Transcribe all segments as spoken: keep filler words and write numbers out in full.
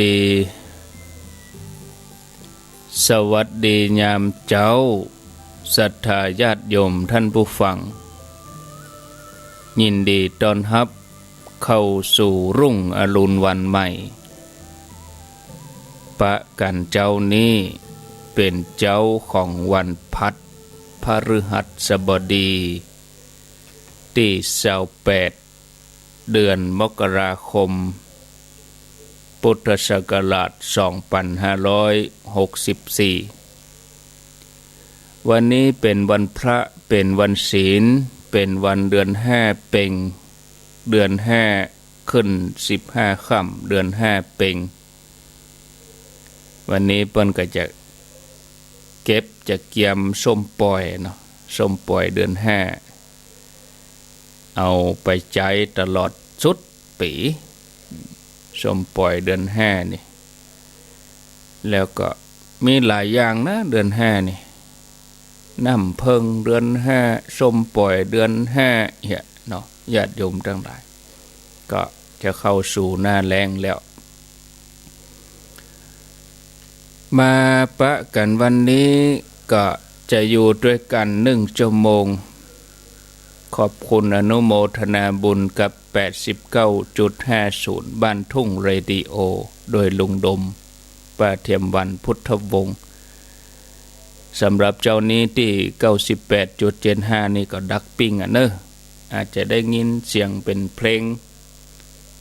ดี สวัสดียามเจ๊า ศรัทธาญาติโยมท่านผู้ฟัง ยินดีต้อนฮับเข้าสู่รุ่งอรุณวันใหม่ ปะกั๋นเจ๊านี้เป๋นเจ๊าของวันพัดพฤหัสบดี ตี้ซาวแปด เดือนมกราคม พุทธศักราชสองปันห้าร้อยหกสิบสี่ วันนี้เป๋นวันพระ เป๋นวันศีล เป๋นวันเดือนห้าเป็ง เดือนห้าขึ้นสิบห้าค่ำ เดือนห้าเป็ง วันนี้เปิ้นก็จะเก็บจะเกียมส้มป่อยเนาะ ส้มป่อยเดือนห้า เอาไปใจ๊ตลอดสุดปี๋ ส้มป่อยเดือนห้านี่ แล้วก็มีหลายอย่างนะ เดือนห้านี่ น้ำเผิ้งเดือนห้า ส้มป่อยเดือนห้า เหียเนาะ ญาติโยมตังหลาย ก็จะเข้าสู่หน้าแล้งแล้ว มาปะกั๋นวันนี้ก็จะอยู่ตวยกั๋นนึ่งชั่วโมง ขอบคุณอนุโมทนาบุญกับแปดสิบเก้าจุดห้าศูนย์ บ้านทุ่งเรดิโอ โดยลุงดม ป้าเทียมวรรณ พุทธวงศ์ สำหรับเจ๊านี้ตี้เก้าสิบแปดจุดเจ็ดห้านี่ก็ดักปิ้งอะเนาะ อาจจะได้ยินเสียงเป๋นเพลง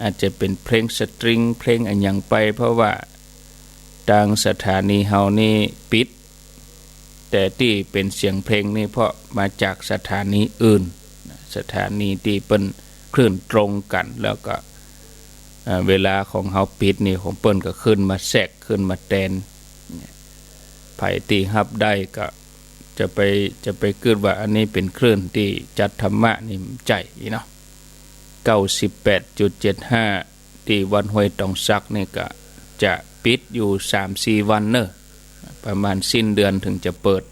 อาจจะเป๋นเพลงสตริง เพลงอะหยังไป เพราะว่าตางสถานีเฮานี่ปิด แต่ตี้เป๋นเสียงเพลงนี่เพราะมาจากสถานีอื่น สถานีตี้เปิ้นคลื่นตรงกั๋น แล้วก็ เอ่อ เวลาของเฮาปิดนี่ ของเปิ้นก็ขึ้นมาแทรก ขึ้นมาแตน ใผตี้ฮับได้ก็จะไป จะไปกึ๊ดว่าอันนี้เป๋นคลื่นตี้จัดธรรมะนี่ บ่ใจ้เนาะ เก้าสิบแปดจุดเจ็ดห้า ตี้วัดห้วยตองสักนี่ก็จะปิดอยู่สามสี่วันเนาะ ประมาณสิ้นเดือนถึงจะเปิด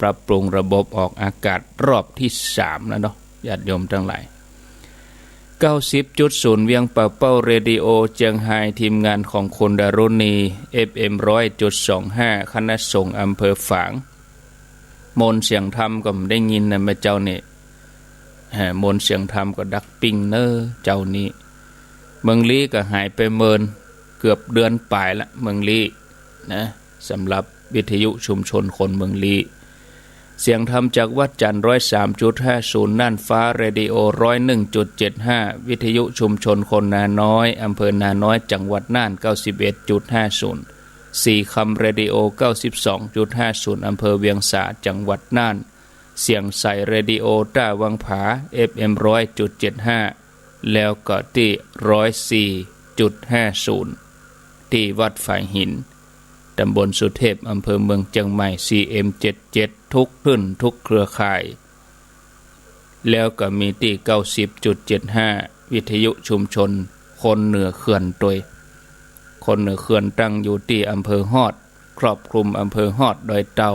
ปรับปรุงระบบออกอากาศรอบที่สามแล้วเนาะ ญาติโยมตังหลาย เก้าสิบจุดศูนย์ เวียงป่าเป้าเรดิโอเจียงไฮ้ ทีมงานของคุณดารุณี เอฟเอ็มร้อยจุดสองห้า คณะสงฆ์อำเภอฝาง มนต์เสียงธรรมก็บ่ได้ยินนะแม่เจ้านี่ ฮะ มนต์เสียงธรรมก็ดักปิ้งเนาะเจ้านี้ เมืองลี้ก็หายไปเมิน เกือบเดือนป๋ายละ เมืองลี้นะ สำหรับวิทยุชุมชนคนเมืองลี้ เสียงธรรมจากวัดจันทร์ ร้อยสามจุดห้าศูนย์ น่านฟ้าเรดิโอ ร้อยหนึ่งจุดเจ็ดห้า วิทยุชุมชนคนนาน้อย อำเภอนาน้อย จังหวัดน่าน เก้าสิบเอ็ดจุดห้าศูนย์ สีคำเรดิโอ เก้าสิบสองจุดห้าศูนย์ อำเภอเวียงสา จังหวัดน่าน เสียงใสเรดิโอต้าวังผา เอฟเอ็มร้อยจุดเจ็ดห้า แล้วก็ตี้ร้อยสี่จุดห้าศูนย์ ตี้วัดฝายหิน ตำบลสุเทพ อำเภอเมืองเจียงใหม่ ซีเอ็มเจ็ดเจ็ด ทุกคลื่นทุกเครือข่าย แล้วก็มีตี้เก้าสิบจุดเจ็ดห้า วิทยุชุมชนคนเหนือเขื่อนตวย คนเหนือเขื่อนตั้งอยู่ตี้อำเภอฮอด ครอบคลุมอำเภอฮอด ดอยเต่า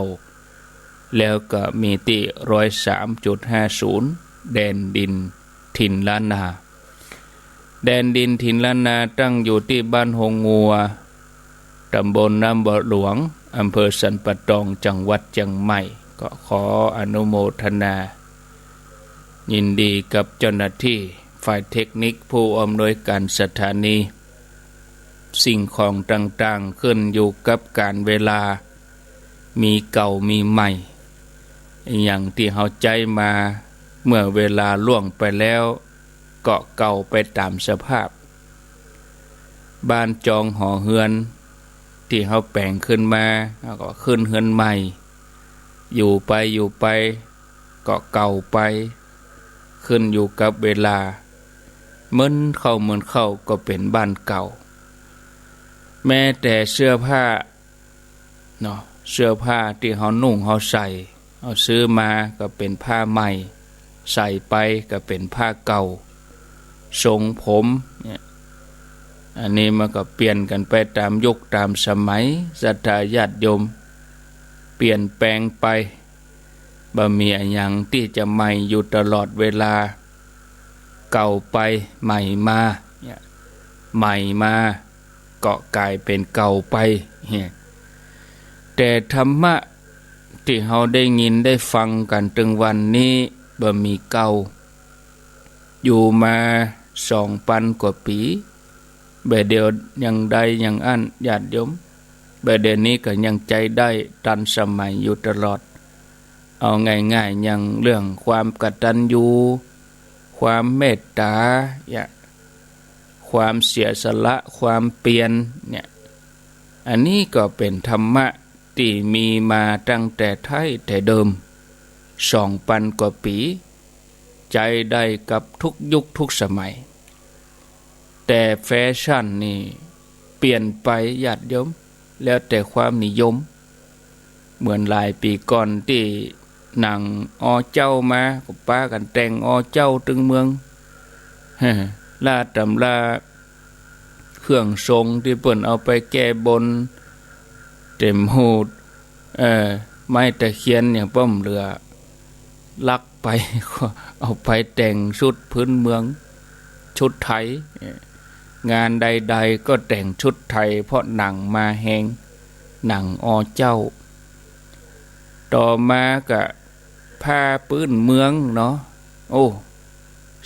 แล้วก็มีตี้ร้อยสามจุดห้าศูนย์ แดนดินถิ่นล้านนา แดนดินถิ่นล้านนาตั้งอยู่ตี้บ้านฮงงัว ตำบลน้ำบ่อหลวง อำเภอสันป่าตอง จังหวัดเจียงใหม่ ก็ขออนุโมทนา ยินดีกับเจ้าหน้าตี้ฝ่ายเทคนิค ผู้อำนวยการสถานี สิ่งของต่างๆ ขึ้นอยู่กับกาลเวลา มีเก่ามีใหม่ อะหยังตี้เฮาใจ๊มา เมื่อเวลาล่วงไปแล้ว ก็เก่าไปต๋ามสภาพ บ้านจองหอเฮือนตี้เฮาแป๋งขึ้นมา เฮาก็ขึ้นเฮือนใหม่ อยู่ไปอยู่ไป ก็เก่าไป ขึ้นอยู่กับเวลา เมินเข้าเมินเข้าก็เป๋นบ้านเก่า แม้แต่เสื้อผ้าเนาะ เสื้อผ้าตี้เฮานุ่งเฮาใส่ เฮาซื้อมาก็เป๋นผ้าใหม่ ใส่ไปก็เป๋นผ้าเก่า ทรงผมเนี่ย อันนี้มันก็เปลี่ยนกั๋นไปต๋ามยุคต๋ามสมัย ศรัทธาญาติโยม เปลี่ยนแปลงไป บ่มีอะหยังตี้จะใหม่อยู่ตลอดเวลา เก่าไปใหม่มาเนี่ย ใหม่มา ก็ก๋ายเป๋นเก่าไป แต่ธรรมะตี้เฮาได้ยินได้ฟังกั๋นเถิงวันนี้บ่มีเก่า อยู่มาสองปันกว่าปี๋ บ่าเดี่ยวยังได้ยังอั้นญาติโยม บ่าเดี่ยวนี้ก็ยังใจ๊ได้ตันสมัยอยู่ตลอด เอาง่ายๆ อย่างเรื่องความกตัญญู ความเมตต๋า เนี่ย ความเสียสละ ความเปียร เนี่ย อันนี้ก็เป๋นธรรมะตี้มีมาตั้งแต่ไท้แต่เดิม สองปันกว่าปี๋ ใจ๊ได้กับทุกยุคทุกสมัย แต่แฟชั่นนี่เปลี่ยนไปญาติโยม แล้วแต่ความนิยม เหมือนหลายปี๋ก่อนตี้หนังอเจ้ามา ก็ปากั๋นแต่งอเจ้าตึงเมือง ฮะ ลาต๋ำราเครื่องทรงตี้เปิ้นเอาไปแก้บน เต๋มฮูด เอ่อ ไม้ตะเคียนอย่างป้อมเหลือ ลักไป ก็เอาไปแต่งชุดพื้นเมือง ชุดไทย เอ่อ งานใดๆ ก็แต่งชุดไทย เพราะหนังมาแฮง หนังอเจ้า ต่อมาก็ผ้าปื้นเมืองเนาะ โอ้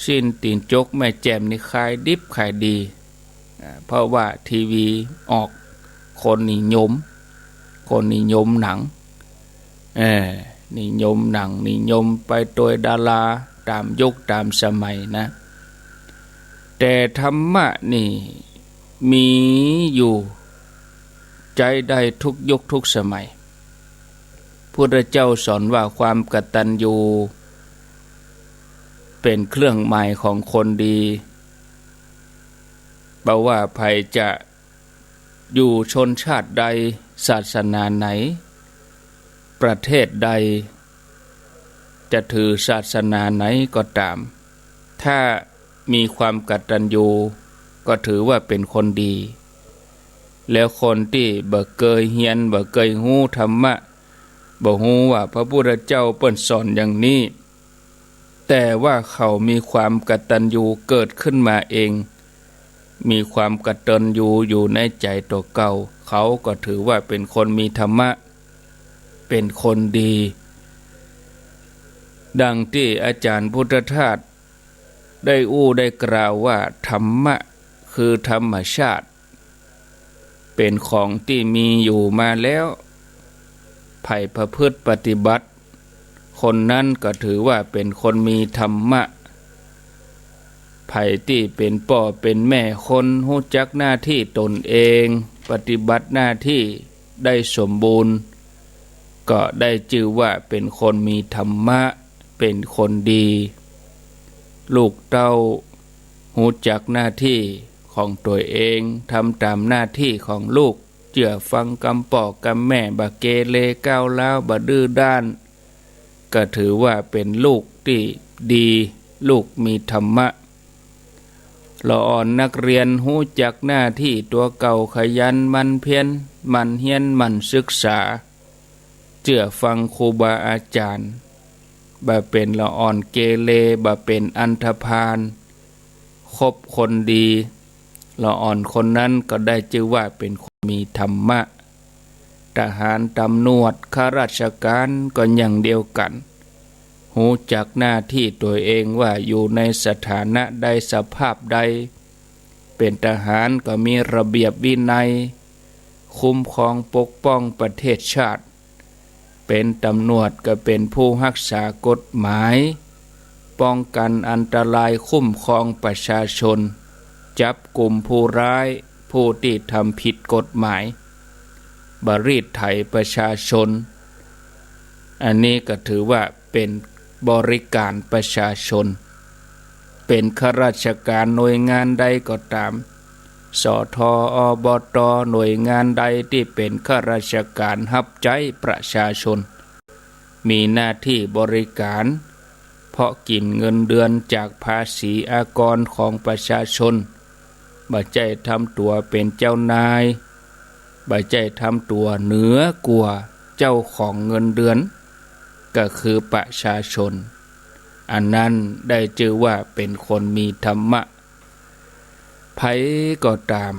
สิ้นตี๋นจกแม่แจ่มนี่ขายดิบขายดี อ่า เพราะว่าทีวีออก คนนิยม คนนิยมหนัง เออ นิยมหนัง นิยมไปโตยดารา ต๋ามยุคต๋ามสมัยนะ แต่ธรรมะนี่มีอยู่ ใจ๊ได้ทุกยุคทุกสมัย พุทธเจ้าสอนว่าความกตัญญูเป๋นเครื่องหมายของคนดี บ่ว่าใผจะ อยู่ชนชาติใด ศาสนาไหน ประเทศใด จะถือศาสนาไหนก็ต๋าม ถ้ามีความกตัญญูก็ถือว่าเป๋นคนดี แล้วคนตี้บ่เกยเฮียน บ่เกยฮู้ธรรมะ บ่ฮู้ว่าพระพุทธเจ้าเปิ้นสอนอย่างนี้ แต่ว่าเขามีความกตัญญูเกิดขึ้นมาเอง มีความกตัญญูอยู่ในใจ๋ตั๋วเก่า เขาก็ถือว่าเป๋นคนมีธรรมะ เป๋นคนดี ดังตี้อาจ๋ารย์พุทธทาสได้อู้ได้กล่าวว่า ธรรมะคือธรรมชาติ เป๋นของตี้มีอยู่มาแล้ว ใผประพฤติปฏิบัติ คนนั้นก็ถือว่าเป๋นคนมีธรรมะ ใผตี้เป๋นป้อเป๋นแม่คน ฮู้จักหน้าตี้ตนเอง ปฏิบัติหน้าตี้ได้สมบูรณ์ ก็ได้จื้อว่าเป๋นคนมีธรรมะ เป๋นคนดี ลูกเต้าฮู้จักหน้าตี้ของตั๋วเอง ทำต๋ามหน้าตี้ของลูก เจื้อฟังกำป้อกำแม่ บ่เกเรก้าวร้าว บ่ดื้อด้าน ก็ถือว่าเป๋นลูกตี้ดี ลูกมีธรรมะ ละอ่อนนักเรียนฮู้จักหน้าตี้ตั๋วเก่า ขยันหมั่นเพียร หมั่นเฮียน หมั่นศึกษา เจื้อฟังครูบาอาจ๋ารย์ บ่เป๋นละอ่อนเกเร บ่เป๋นอันธพาล คบคนดี ละอ่อนคนนั้นก็ได้จื้อว่าเป๋นคนมีธรรมะ ทหาร ตำรวจ ข้าราชก๋านก็อย่างเดียวกั๋น ฮู้จักหน้าตี้ตั๋วเองว่าอยู่ในสถานะใด สภาพใด เป๋นทหารก็มีระเบียบวินัย คุ้มครองปกป้องประเทศชาติ เป๋นตำรวจก็เป๋นผู้ฮักษากฎหมาย ป้องกันอันตราย คุ้มครองประชาชน จับกุมผู้ร้าย ผู้ตี้ทำผิดกฎหมาย บ่รีดไถประชาชน อันนี้ก็ถือว่าเป๋นบริการประชาชน เป๋นข้าราชก๋านหน่วยงานใดก็ต๋าม สท อ บ ต หน่วยงานใดตี้เป๋นข้าราชก๋านฮับใจ๊ประชาชน มีหน้าตี้บริการ เพราะกิ๋นเงินเดือนจากภาษีอากรของประชาชน บ่ใจ้ทำตั๋วเป๋นเจ้านาย บ่ใจ้ทำตั๋วเหนือกว่าเจ้าของเงินเดือน ก็คือประชาชน อันนั้นได้จื้อว่าเป๋นคนมีธรรมะ ใผก็ต๋าม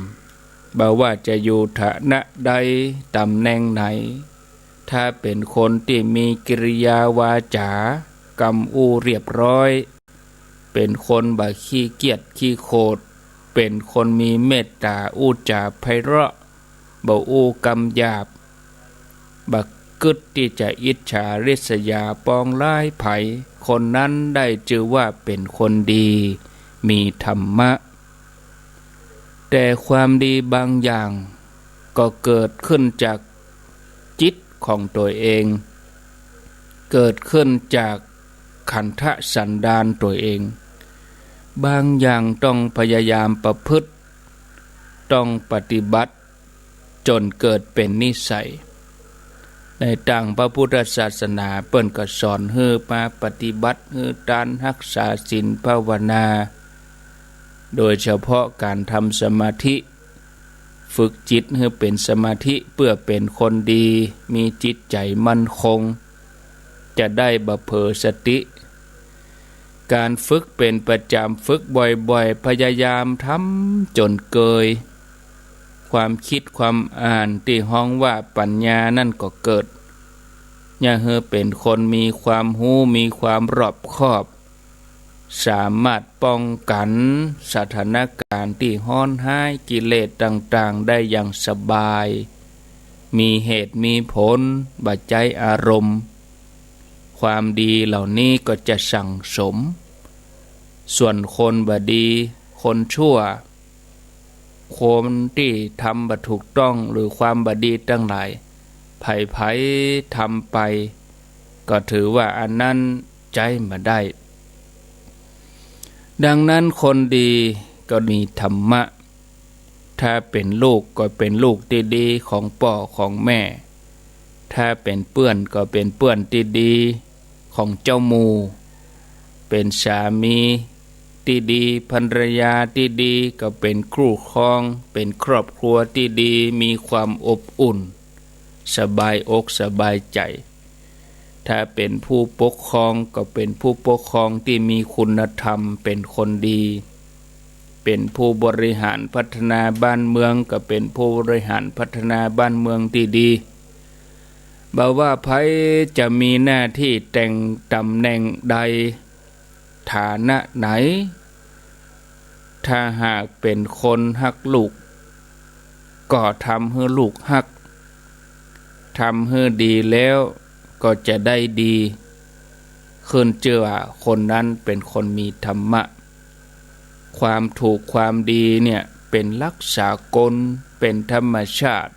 บ่ว่าจะอยู่ฐานะใด ต๋ำแหน่งไหน ถ้าเป๋นคนตี้มีกิริยาวาจากำอู้เรียบร้อย เป๋นคนบ่ขี้เกียจขี้โขด เป๋นคนมีเมตต๋า อู้จ๋าไพเราะ บ่อู้กำหยาบ บ่กึ๊ดตี้จะอิจฉาริษยาปองร้ายใผ คนนั้นได้จื้อว่าเป๋นคนดี มีธรรมะ แต่ความดีบางอย่างก็เกิดขึ้นจากจิตของตั๋วเอง เกิดขึ้นจากขันธสันดานตั๋วเอง บางอย่างต้องพยายามประพฤติ ต้องปฏิบัติ จ๋นเกิดเป๋นนิสัย ในตางพระพุทธศาสนาเปิ้นก็สอนหื้อมาปฏิบัติ หื้อตาน ฮักษาศีล ภาวนา โดยเฉพาะก๋านทำสมาธิ ฝึกจิตหื้อเป๋นสมาธิ เปื้อเป๋นคนดี มีจิตใจ๋มั่นคง จะได้บ่เผลอสติ ก๋านฝึกเป๋นประจ๋ำ ฝึกบ่อยๆ พยายามทำจ๋นเกย ความกึ๊ดความอ่านตี้ฮ้องว่าปั๋ญญานั้นก็เกิด เยียะหื้อเป๋นคนมีความฮู้ มีความรอบคอบ สามารถป้องกั๋นสถานก๋ารณ์ตี้ฮ้อนฮ้าย กิเลสต่างๆ ได้อย่างสบาย มีเหตุมีผล บ่ใจ๊อารมณ์ ความดีเหล่านี้ก็จะสั่งสม ส่วนคนบ่ดี คนชั่ว คนตี้ทำบ่ถูกต้อง หรือความบ่ดีตังหลาย ใผๆ ทำไป ก็ถือว่าอันนั้นใจ๊บ่ได้ ดังนั้นคนดีก็มีธรรมะ ถ้าเป๋นลูกก็เป๋นลูกตี้ดีของป้อของแม่ ถ้าเป๋นเปื้อนก็เป๋นเปื้อนตี้ดีของเจ้าหมู่ เป๋นสามีตี้ดี ภรรยาตี้ดี ก็เป๋นคู่ครอง เป๋นครอบครัวตี้ดี มีความอบอุ่น สบายอกสบายใจ๋ ถ้าเป๋นผู้ปกครองก็เป๋นผู้ปกครองตี้มีคุณธรรม เป๋นคนดี เป๋นผู้บริหารพัฒนาบ้านเมืองก็เป๋นผู้บริหารพัฒนาบ้านเมืองตี้ดี บ่ว่าใผจะมีหน้าตี้แต่งต๋ำแหน่งใด ฐานะไหน ถ้าหากเป๋นคนฮักลูก ก็ทำหื้อลูกฮัก ทำหื้อดีแล้วก็จะได้ดี ขึ้นจื้อว่าคนนั้นเป๋นคนมีธรรมะ ความถูกความดีเนี่ยเป๋นหลักสากล เป๋นธรรมชาติ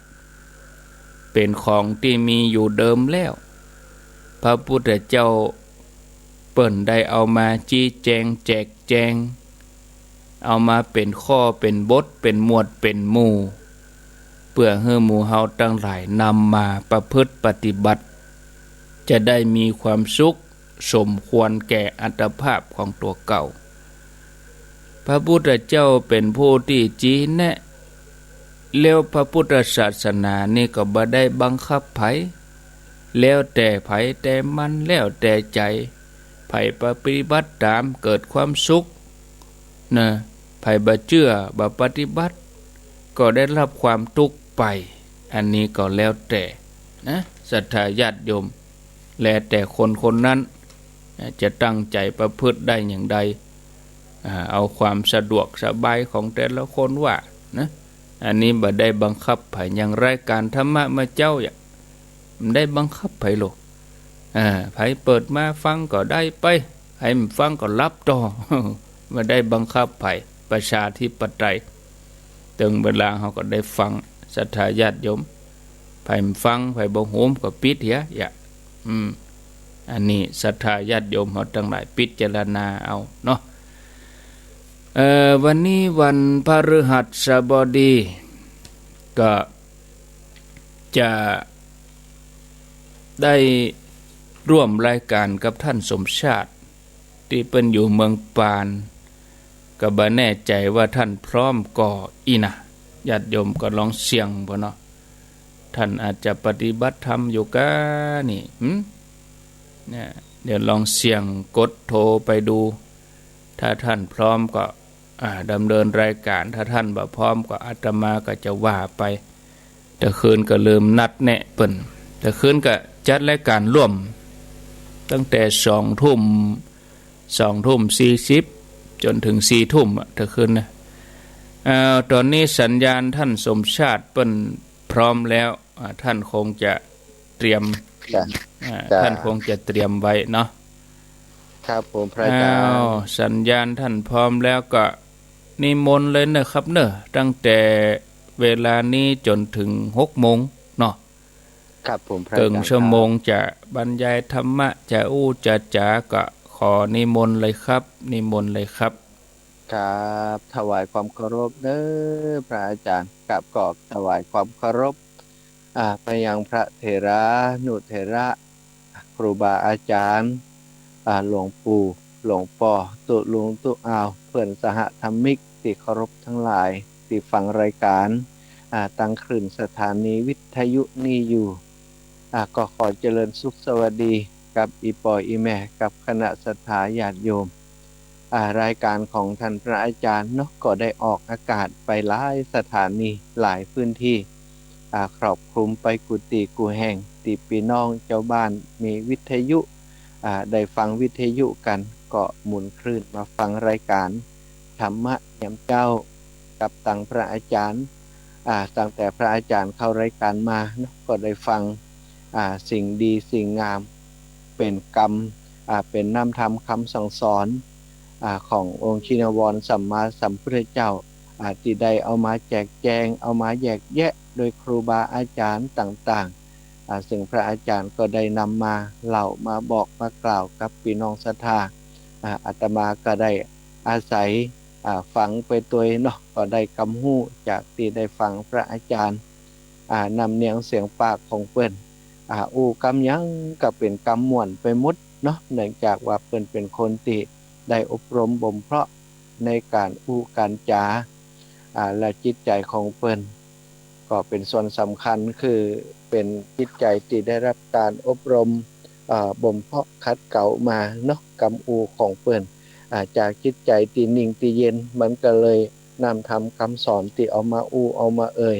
เป๋นของตี้มีอยู่เดิมแล้ว พระพุทธเจ้าเปิ้นได้เอามาจี๊แจงแจกแจง เอามาเป๋นข้อเป๋นบท เป๋นหมวดเป๋นหมู่ เปื้อหื้อหมู่เฮาตังหลายนำมาประพฤติปฏิบัติ จะได้มีความสุขสมควรแก่อัตภาพของตั๋วเก่า พระพุทธเจ้าเป๋นผู้ตี้จี๊แนะ แล้วพระพุทธศาสนานี่ก็บ่ได้บังคับใผ แล้วแต่ใผแต่มัน แล้วแต่ใจ๋ ใผปฏิบัติต๋ามเกิดความสุขนะ ใผบ่เจื้อบ่ปฏิบัติ ก็ได้รับความตุ๊กข์ไป อันนี้ก็แล้วแต่นะ ศรัทธาญาติโยม แล้วแต่คนคนนั้นนะ จะตั้งใจ๋ประพฤติได้อย่างใด อ่า เอาความสะดวกสบายของแต่ละคนว่านะ อันนี้บ่ได้บังคับใผ อย่างรายก๋านธรรมะเมื่อเจ๊าเนี่ย บ่ได้บังคับใผหรอก อ่า ใผเปิดมาฟังก็ได้ไป ใผบ่ฟังก็หลับต่อ บ่ได้บังคับใผ ประชาธิปไตย เถิงเวลาเฮาก็ได้ฟัง ศรัทธาญาติโยม ใผบ่ฟัง ใผบ่โหมก็ปิดเหีย อย่า อืม อันนี้ศรัทธาญาติโยมเฮาตังหลายพิจารณาเอาเนาะ เอ่อ วันนี้วันพฤหัสบดี ก็จะได้ร่วมรายก๋านกับท่านสมชาติ ตี้เปิ้นอยู่เมืองปาน ก็บ่แน่ใจ๋ว่าท่านพร้อมก่ออี้นะ ญาติโยมก็ลองเสี่ยงบ่เนาะ ท่านอาจจะปฏิบัติธรรมอยู่ก้านี่ หึ เนี่ย เดี๋ยวลองเสี่ยงกดโทรไปดู ถ้าท่านพร้อมก็ อ่า ดำเนินรายก๋าน ถ้าต้านบ่พร้อมก็อาตมาก็จะว่าไป ตะคืนก็ลืมนัดแนะเปิ้น ตะคืนก็จัดรายก๋านร่วม ตั้งแต่สองทุ่ม สองทุ่มสี่สิบ จ๋นเถิงสี่ทุ่มอะ ตะคืนนะ เอ่อ ต๋อนนี้สัญญาณต้านสมชาติเปิ้นพร้อมแล้ว อ่า ต้านคงจะเตรียม จ้ะ อ่า จ้ะ ต้านคงจะเตรียมไว้เนาะ ครับผม พระอาจ๋ารย์ อ้าว สัญญาณต้านพร้อมแล้วก็นิมนต์เลยเนาะครับเนาะ ตั้งแต่เวลานี้จ๋นเถิงหกโมงเนาะ ครับผม พระอาจ๋ารย์ เกิ่งชั่วโมง ครับ จะบรรยายธรรมะ จะอู้จะจ๋า ก็ขอนิมนต์เลยครับ นิมนต์เลยครับ ครับ ถวายความเคารพเน้อพระอาจ๋ารย์ ครับ ก็ถวายความเคารพ อ่า ไปยังพระเถรานุเถระ ครูบาอาจ๋ารย์ อ่า หลวงปู่ หลวงป้อ ตุ๊ลุงตุ๊อาว เปื้อนสหธรรมิกตี้เคารพตังหลาย ตี้ฟังรายก๋าน อ่า ตังคลื่นสถานีวิทยุนี้อยู่ อ่า ก็ขอเจริญสุขสวัสดีกับอี่ป้ออี่แม่ กับคณะศรัทธาญาติโยม อ่า รายก๋านของต้านพระอาจ๋ารย์เนาะ ก็ได้ออกอากาศไปหลายสถานี หลายพื้นตี้ อ่า ครอบคลุมไปกู้ตี้กู้แห่ง ตี้ปี้น้องจาวบ้านมีวิทยุ อ่า ได้ฟังวิทยุกั๋น ก็หมุนคลื่นมาฟังรายก๋านธรรมะยามเจ๊ากับตังพระอาจ๋ารย์ อ่า ตั้งแต่พระอาจ๋ารย์เข้ารายก๋านมาเนาะ ก็ได้ฟัง อ่า สิ่งดีสิ่งงาม เป๋นกำ อ่า เป๋นน้ำธรรมกำสั่งสอน อ่า ขององค์ชินวรสัมมาสัมพุทธเจ้า อ่า ตี้ได้เอามาแจกแจง เอามาแยกแยะโดยครูบาอาจ๋ารย์ต่างๆ อ่า ซึ่งพระอาจ๋ารย์ก็ได้นำมาเล่า มาบอก มากล่าวกับปี้น้องศรัทธา อ่า อาตมาก็ได้อาศัย อ่า ฟังไปตวยเนาะ ก็ได้กำฮู้จากตี้ได้ฟังพระอาจ๋ารย์ อ่า น้ำเนียงเสียงปากของเปิ้น อ่า อู้กำหยังก็เป๋นกำม่วนไปหมดเนาะ เนื่องจากว่าเปิ้นเป๋นคนตี้ได้อบรมบ่มเพาะในก๋านอู้ก๋านจ๋า อ่า และจิตใจ๋ของเปิ้นก็เป๋นส่วนสำคัญ คือเป๋นจิตใจ๋ตี้ได้ฮับก๋านอบรม อ่า บ่มเพาะขัดเกลามาเนาะ กำอู้ของเปิ้น อ่า จากจิตใจ๋ตี้นิ่งตี้เย็น มันก็เลยน้ำธรรมกำสอนตี้เอามาอู้เอามาเอ่ย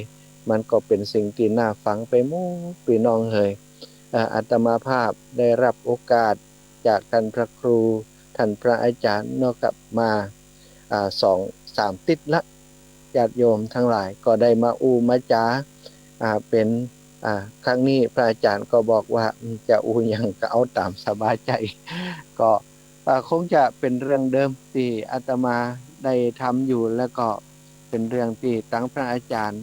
มันก็เป๋นสิ่งตี้น่าฟังไปหมดปี้น้องเหย อ่า อาตมาภาพได้ฮับโอกาสจากต้านพระครู ต้านพระอาจ๋ารย์เนาะครับ มา อ่า สองสามติ๊ดละ ญาติโยมตังหลายก็ได้มาอู้มาจ๋า อ่า เป๋น อ่า ครั้งนี้พระอาจ๋ารย์ก็บอกว่า อืม จะอู้หยังก็เอาต๋ามสบายใจ๋ ก็ อ่า คงจะเป๋นเรื่องเดิมตี้อาตมาได้ทำอยู่ แล้วก็เป๋นเรื่องตี้ตังพระอาจ๋ารย์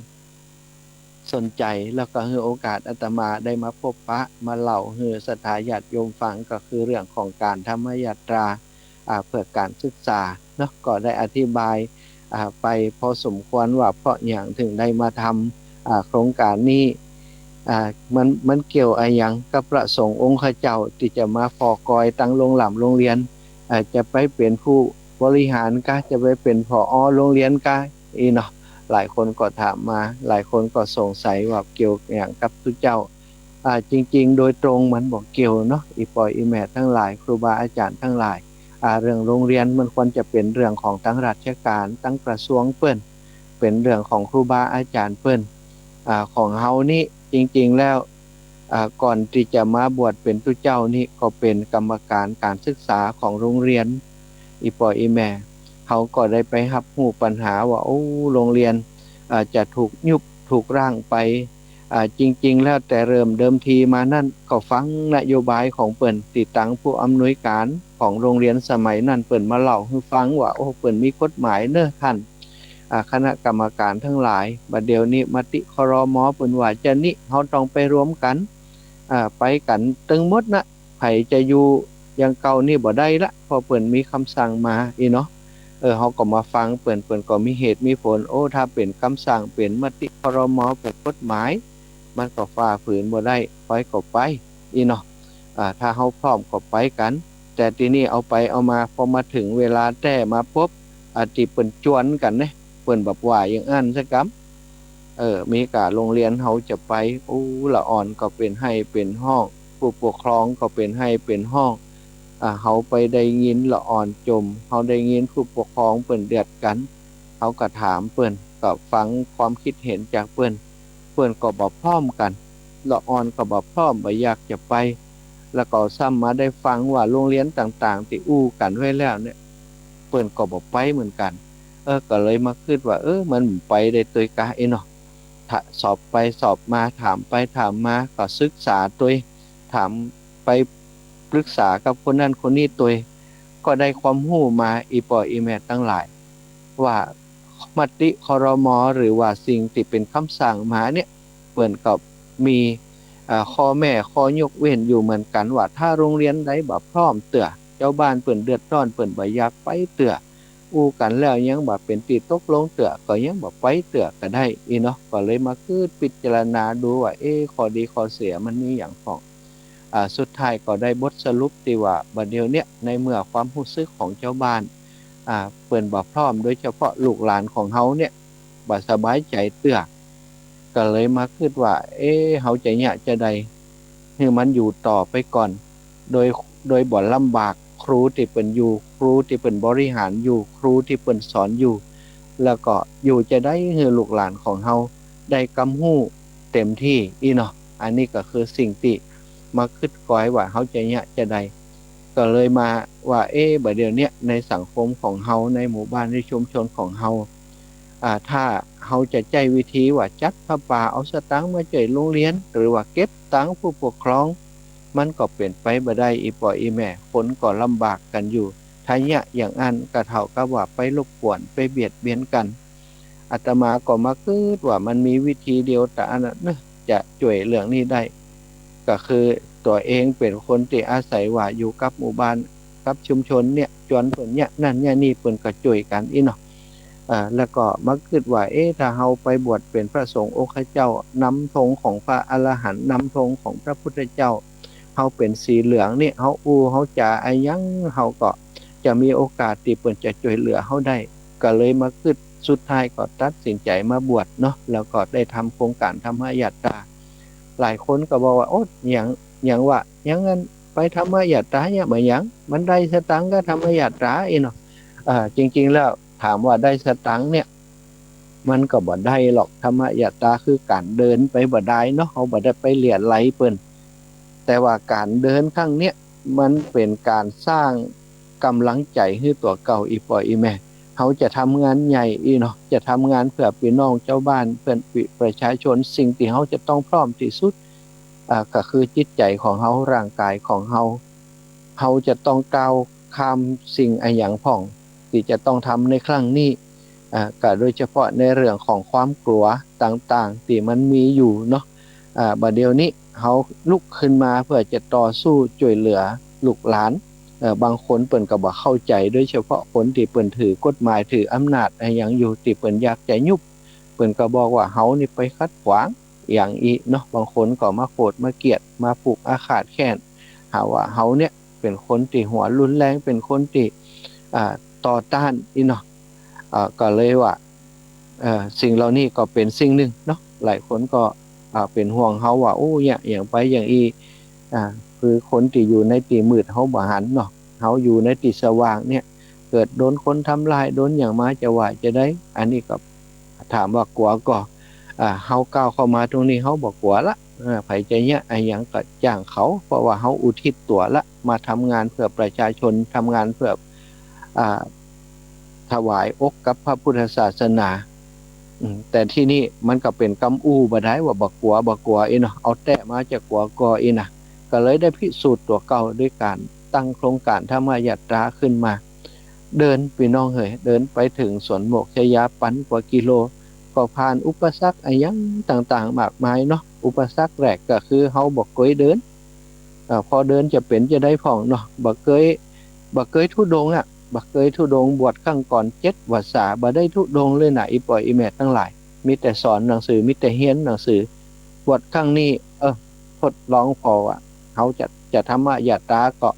สนใจ๋ แล้วก็หื้อโอกาสอาตมาได้มาพบปะ มาเล่าหื้อศรัทธาญาติโยมฟัง ก็คือเรื่องของก๋านธรรมยาตรา อ่า เพื่อก๋านศึกษาเนาะ ก็ได้อธิบาย อ่า ไปพอสมควรว่าเพราะหยังเถิงได้มาทำ อ่า โครงก๋านนี้ อ่า มัน มันเกี่ยวอะหยังกับพระสงฆ์องค์ข้าเจ้าตี้จะมาผ่อกอยตังโรงหร่ำโรงเฮียน อ่า จะไปเป๋นผู้บริหารกา จะไปเป๋น ผอ โรงเฮียนกา อี้เนาะ หลายคนก็ถามมา หลายคนก็สงสัยว่าเกี่ยวหยังกับตุ๊เจ้า อ่า จริงๆ โดยตรงมันบ่เกี่ยวเนาะ อี่ป้ออี่แม่ตังหลาย ครูบาอาจ๋ารย์ตังหลาย อ่า เรื่องโรงเฮียนมันควรจะเป๋นเรื่องของตังราชก๋าน ตังกระทรวงเปิ้น เป๋นเรื่องของครูบาอาจ๋ารย์เปิ้น อ่า ของเฮานี้จริงๆ แล้ว อ่า ก่อนตี้จะมาบวชเป๋นตุ๊เจ้านี้ ก็เป๋นกรรมก๋านก๋านศึกษาของโรงเฮียน อี่ป้ออี่แม่ เฮาก็ได้ไปฮับฮู้ปัญหาว่า โอ้ โรงเฮียน อ่า จะถูกยุบถูกร้างไป อ่า จริงๆ แล้วแต่เริ่มเดิมทีมานั้น ก็ฟังนโยบายของเปิ้น ตี้ตังผู้อำนวยก๋านของโรงเฮียนสมัยนั้นเปิ้นมาเล่าหื้อฟังว่า โอ้ เปิ้นมีกฎหมายเน้อต้าน อ่า คณะกรรมก๋านตังหลาย บัดเดี๋ยวนี้มติ ครม. เปิ้นว่าจะนี้ เฮาต้องไปรวมกั๋น อ่า ไปกั๋นตึงหมดนะ ใผจะอยู่อย่างเก่านี้บ่ได้ละ เพราะเปิ้นมีกำสั่งมา อี้เนาะ เออ เฮาก็มาฟังเปิ้น เปิ้นก็มีเหตุมีผล โอ้ ถ้าเป๋นกำสั่ง เป๋นมติ ครม. เป๋นกฎหมาย มันก็ฝ่าฝืนบ่ได้ ไปก็ไป อี้เนาะ อ่า ถ้าเฮาพร้อมก็ไปกั๋น แต่ตี้นี้เอาไปเอามา พอมาเถิงเวลาแต๊มาปุ๊บ อ่า ตี้เปิ้นจวนกั๋นเน่ เปิ้นบ่ว่าอย่างอั้นสักกำ เออ มีก้าโรงเฮียนเฮาจะไป โอ้ ละอ่อนก็เป๋นไห้เป๋นฮ้อง ผู้ปกครองก็เป๋นไห้เป๋นฮ้อง อ่า เฮาไปได้ยินละอ่อนจ่ม เฮาได้ยินผู้ปกครองเปิ้นเดือดกั๋น เฮาก็ถามเปิ้น ก็ฟังความกึ๊ดเห็นจากเปิ้น เปิ้นก็บ่พร้อมกั๋น ละอ่อนก็บ่พร้อม บ่อยากจะไป แล้วก็ซ้ำมาได้ฟังว่าโฮงเฮียนต่างๆ ตี้อู้กั๋นไว้แล้วเนี่ย เปิ้นก็บ่ไปเหมือนกั๋น เออ ก็เลยมากึ๊ดว่า เออ มันบ่ไปได้ตวยกาอี้เนาะ ถ้าสอบไปสอบมา ถามไปถามมา ก็ศึกษาตวย ถามไปปรึกษากับคนนั้นคนนี้ตวย ก็ได้ความฮู้มา อี่ป้ออี่แม่ตังหลาย ว่ามติ ครม. หรือว่าสิ่งตี้เป๋นกำสั่งมาเนี่ย เปิ้นก็มี อ่า ข้อแม้ข้อยกเว้นอยู่เหมือนกั๋นว่า ถ้าโฮงเฮียนใดบ่พร้อมเตื้อ จาวบ้านเปิ้นเดือดร้อน เปิ้นบ่อยากไปเตื้อ อู้กั๋นแล้วยังบ่เป๋นตี้ตกลงเตื้อ ก็ยังบ่ไปเตื้อก็ได้อี้เนาะ ก็เลยมากึ๊ดพิจารณาดูว่า เอ๊ะ ข้อดีข้อเสียมันมีหยังพ่อง อ่า สุดท้ายก็ได้บทสรุปตี้ว่า บ่าเดี่ยวเนี้ย ในเมื่อความฮู้สึกของจาวบ้าน อ่า เปิ้นบ่พร้อม โดยเฉพาะลูกหลานของเฮาเนี่ย บ่สบายใจ๋เตื้อ ก็เลยมากึ๊ดว่า เอ๊ะ เฮาจะเยียะจาใด หื้อมันอยู่ต่อไปก่อน โดย โดยบ่ลำบากครูตี้เปิ้นอยู่ ครูตี้เปิ้นบริหารอยู่ ครูตี้เปิ้นสอนอยู่ แล้วก็อยู่จาใดหื้อลูกหลานของเฮาได้กำฮู้เต็มตี้อี้เนาะ อันนี้ก็คือสิ่งตี้มากึ๊ดกอยว่าเฮาจะเยียะจาใด ก็เลยมาว่า เอ๊ะ บ่าเดี่ยวเนี้ย ในสังคมของเฮา ในหมู่บ้าน ในชุมชนของเฮา อ่า ถ้าเฮาจะใจ๊วิธีว่าจัดผ้าป่า เอาสตางค์มาจ้วยโฮงเฮียน หรือว่าเก็บตังค์ผู้ปกครอง มันก็เป๋นไปบ่ได้ อี่ป้ออี่แม่ คนก็ลำบากกั๋นอยู่ ถ้าเยียะอย่างอั้นก็เท่ากับว่าไปรบกวน ไปเบียดเบียนกั๋น อาตมาก็มากึ๊ดว่ามันมีวิธีเดียวเต้าอั้นเนาะ จะจ้วยเรื่องนี้ได้ ก็คือตั๋วเองเป๋นคนตี้อาศัยว่าอยู่กับหมู่บ้าน กับชุมชนเนี่ย จวนเปิ้นเยียะนั่นเยียะนี่ เปิ้นก็จ้วยกั๋นอี้เนาะ อ่า แล้วก็มากึ๊ดว่า เอ๊ะ ถ้าเฮาไปบวชเป๋นพระสงฆ์องค์เจ้า นำธงของพระอรหันต์ นำธงของพระพุทธเจ้า เฮาเป๋นสีเหลืองเนี่ย เฮาอู้เฮาจ๋าอะหยัง เฮาก็จะมีโอกาสตี้เปิ้นจะจ้วยเหลือเฮาได้ ก็เลยมากึ๊ด สุดท้ายก็ตัดสินใจ๋มาบวชเนาะ แล้วก็ได้ทำโครงก๋านธรรมยาตรา หลายคนก็บอกว่า โอ๊ย หยัง หยังวะ หยังอั้น ไปธรรมยาตราเนี่ย บ่าหยัง มันได้สตางค์กับธรรมยาตราอี้เนาะ เอ่อ จริงๆ แล้วถามว่าได้สตางค์เนี่ย มันก็บ่ได้หรอก ธรรมยาตราคือก๋านเดินไปบ่าดายเนาะ เฮาบ่ได้ไปเลียไลเปิ้น แต่ว่าก๋านเดินครั้งเนี้ย มันเป๋นก๋านสร้างก๋ำลังใจ๋หื้อตั๋วเก่า อี่ป้ออี่แม่ เฮาจะทำงานใหญ่อี้เนาะ จะทำงานเพื่อปี้น้องจาวบ้าน เพื่อประชาชน สิ่งตี้เฮาจะต้องพร้อมตี้สุด อ่า ก็คือจิตใจ๋ของเฮา ร่างก๋ายของเฮา เฮาจะต้องก้าวข้ามสิ่งอะหยังพ่อง ตี้จะต้องทำในครั้งนี้ อ่า ก็โดยเฉพาะในเรื่องของความกลัวต่างๆ ตี้มันมีอยู่เนาะ อ่า บ่าเดี่ยวนี้เฮาลุกขึ้นมาเพื่อจะต่อสู้จ้วยเหลือลูกหลาน เอ่อ บางคนเปิ้นก็บ่เข้าใจ๋ โดยเฉพาะคนตี้เปิ้นถือกฎหมาย ถืออำนาจอะหยังอยู่ ตี้เปิ้นอยากจะยุบ เปิ้นก็บอกว่าเฮานี่ไปขัดขวาง อย่างอี้เนาะ บางคนก็มาโกรธมาเกลียด มาผูกอาฆาตแค้น หาว่าเฮาเนี่ยเป๋นคนตี้หัวรุนแรง เป๋นคนตี้ อ่า ต่อต้านอี้เนาะ อ่า ก็เลยว่า เอ่อ สิ่งเหล่านี้ก็เป๋นสิ่งนึ่งเนาะ หลายคนก็ อ่า เป๋นห่วงเฮาว่า โอ้ เยียะหยังไปอย่างอี้ อ่า คือคนตี้อยู่ในตี้มืดเฮาบ่หันเนาะ เฮาอยู่ในตี้สว่างเนี่ย เกิดโดนคนทำร้าย โดนหยังมาจะว่าจาใด อันนี้ก็ ถามว่ากลัวก่อ อ่า เฮาก้าวเข้ามาตรงนี้เฮาบ่กลัวละ อ่า ใผจะเยียะอะหยังก็จ้างเขา เพราะว่าเฮาอุทิศตั๋วละ มาทำงานเพื่อประชาชน ทำงานเพื่อ อ่า ถวายอกกับพระพุทธศาสนา อืม แต่ตี้นี่มันก็เป๋นกำอู้บ่ดายว่าบ่กลัว บ่กลัวอี้เนาะ เอาแต๊มาจะกลัวก่ออี้นะ ก็เลยได้พิสูจน์ตั๋วเก่าด้วยก๋านตั้งโครงก๋านธรรมยาตราขึ้นมา เดิน ปี้น้องเหย เดินไปเถิงสวนโมกชยาปันกว่ากิโล ก็ผ่านอุปสรรคอะหยังต่างๆ มากมายเนาะ อุปสรรคแรกก็คือเฮาบ่เกยเดิน เอ่อ พอเดินจะเป๋นจาใดพ่องเนาะ บ่เกย บ่เกยธุดงค์อะ บ่เกยธุดงค์ บวชครั้งก่อนเจ็ดวรรษา บ่ได้ธุดงค์เลยนะ อี่ป้ออี่แม่ตังหลาย มีแต่สอนหนังสือ มีแต่เฮียนหนังสือ บวชครั้งนี้ เออ ทดลองผ่อว่า เฮาจะ จะธรรมยาตราก็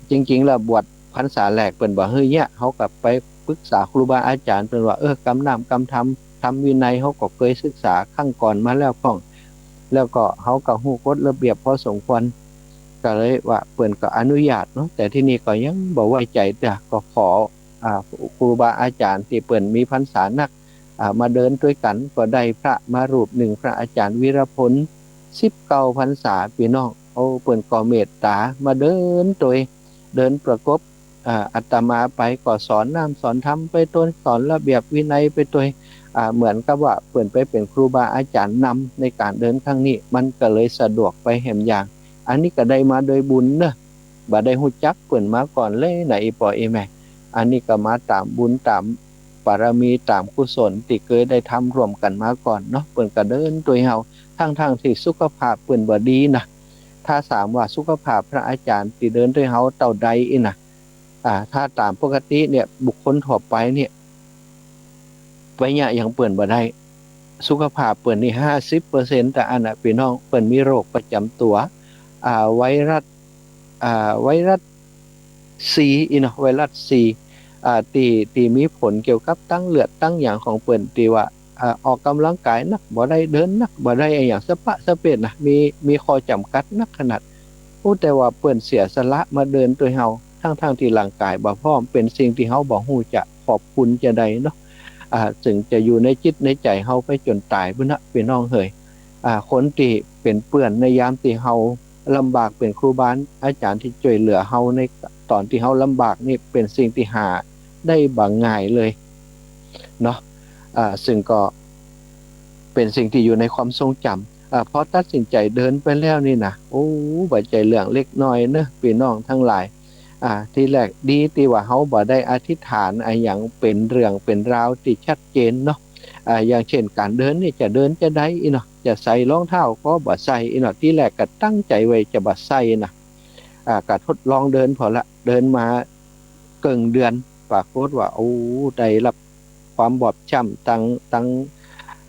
จริงๆ แล้วบวชพรรษาแรกเปิ้นบ่หื้อเยียะ เฮาก็ไปปรึกษาครูบาอาจ๋ารย์ เปิ้นว่า เออ กำน้ำกำธรรม ธรรมวินัย เฮาก็เกยศึกษาครั้งก่อนมาแล้วพ่อง แล้วก็เฮาก็ฮู้กฎระเบียบพอสมควร ก็เลยว่าเปิ้นก็อนุญาตเนาะ แต่ตี้นี่ก็ยังบ่ไว้ใจ๋เตื้อ ก็ขอ อ่า ครูบาอาจ๋ารย์ตี้เปิ้นมีพรรษานัก อ่า มาเดินตวยกั๋น ก็ได้พระมารูปนึ่ง พระอาจ๋ารย์วีรพล สิบเก้าพรรษา ปี้น้อง โอ้ เปิ้นก็เมตต๋ามาเดินตวย เดินประกบ อ่า อาตมาไปก็สอนน้ำสอนธรรมไปตวย สอนระเบียบวินัยไปตวย อ่า เหมือนกับว่าเปิ้นไปเป๋นครูบาอาจ๋ารย์นำในก๋านเดินครั้งนี้ มันก็เลยสะดวกไปแหมอย่าง อันนี้ก็ได้มาโดยบุญเนาะ บ่ได้ฮู้จักเปิ้นมาก่อนเลยนะ อี่ป้ออี่แม่ อันนี้ก็มาต๋ามบุญต๋ามบารมีต๋ามกุศลตี้เกยได้ทำร่วมกั๋นมาก่อนเนาะ เปิ้นก็เดินตวยเฮา ทั้งๆ ตี้สุขภาพเปิ้นบ่ดีนะ ถ้าถามว่าสุขภาพพระอาจ๋ารย์ตี้เดินตวยเฮาเต้าใดอี้นะ อ่า ถ้าต๋ามปกติเนี่ย บุคคลทั่วไปเนี่ย ไปเยียะอย่างเปิ้นบ่ได้ สุขภาพเปิ้นนี่ ห้าสิบเปอร์เซ็นต์ ตะอั้นน่ะ ปี้น้อง เปิ้นมีโรคประจ๋ำตั๋ว อ่า ไวรัส อ่า ไวรัสซีอี้เนาะ ไวรัสซี อ่า ตี้ ตี้มีผลเกี่ยวกับตังเลือดตังหยังของเปิ้น ตี้ว่า อ่า ออกก๋ำลังก๋ายนักบ่ได้ เดินนักบ่ได้ อะหยังสะปะสะเปะนะ มี มีข้อจ๋ำกัดนักขนาด โอ้ แต่ว่าเปิ้นเสียสละมาเดินตวยเฮา ทั้งๆ ตี้ร่างก๋ายบ่พร้อม เป๋นสิ่งตี้เฮาบ่ฮู้จะขอบคุณจาใดเนาะ อ่า ซึ่งจะอยู่ในจิตในใจ๋เฮาไปจ๋นต๋ายปู้นนะ ปี้น้องเหย อ่า คนตี้เป๋นเปื้อนในยามตี้เฮาลำบาก เป๋นครูบาอาจ๋ารย์ตี้จ้วยเหลือเฮาในต๋อนตี้เฮาลำบากนี่ เป๋นสิ่งตี้หาได้บ่ง่ายเลยเนาะ อ่า ซึ่งก็เป๋นสิ่งตี้อยู่ในความทรงจ๋ำ อ่า พอตัดสินใจ๋เดินไปแล้วนี่นะ โอ้ บ่ใจ้เรื่องเล็กน้อยเนาะ ปี้น้องตังหลาย อ่า ตี้แรกดีตี้ว่าเฮาบ่ได้อธิษฐานอะหยังเป๋นเรื่องเป๋นราวตี้ชัดเจนเนาะ อ่า อย่างเช่น ก๋านเดินนี่จะเดินจาใดอี้เนาะ จะใส่รองเท้าก็บ่ใส่อี้เนาะ ตี้แรกก็ตั้งใจ๋ไว้จะบ่ใส่นะ อ่า ก็ทดลองเดินผ่อละ เดินมาเกิ่งเดือน ปรากฏว่า โอ้ ได้รับความบอบช้ำตัง ตัง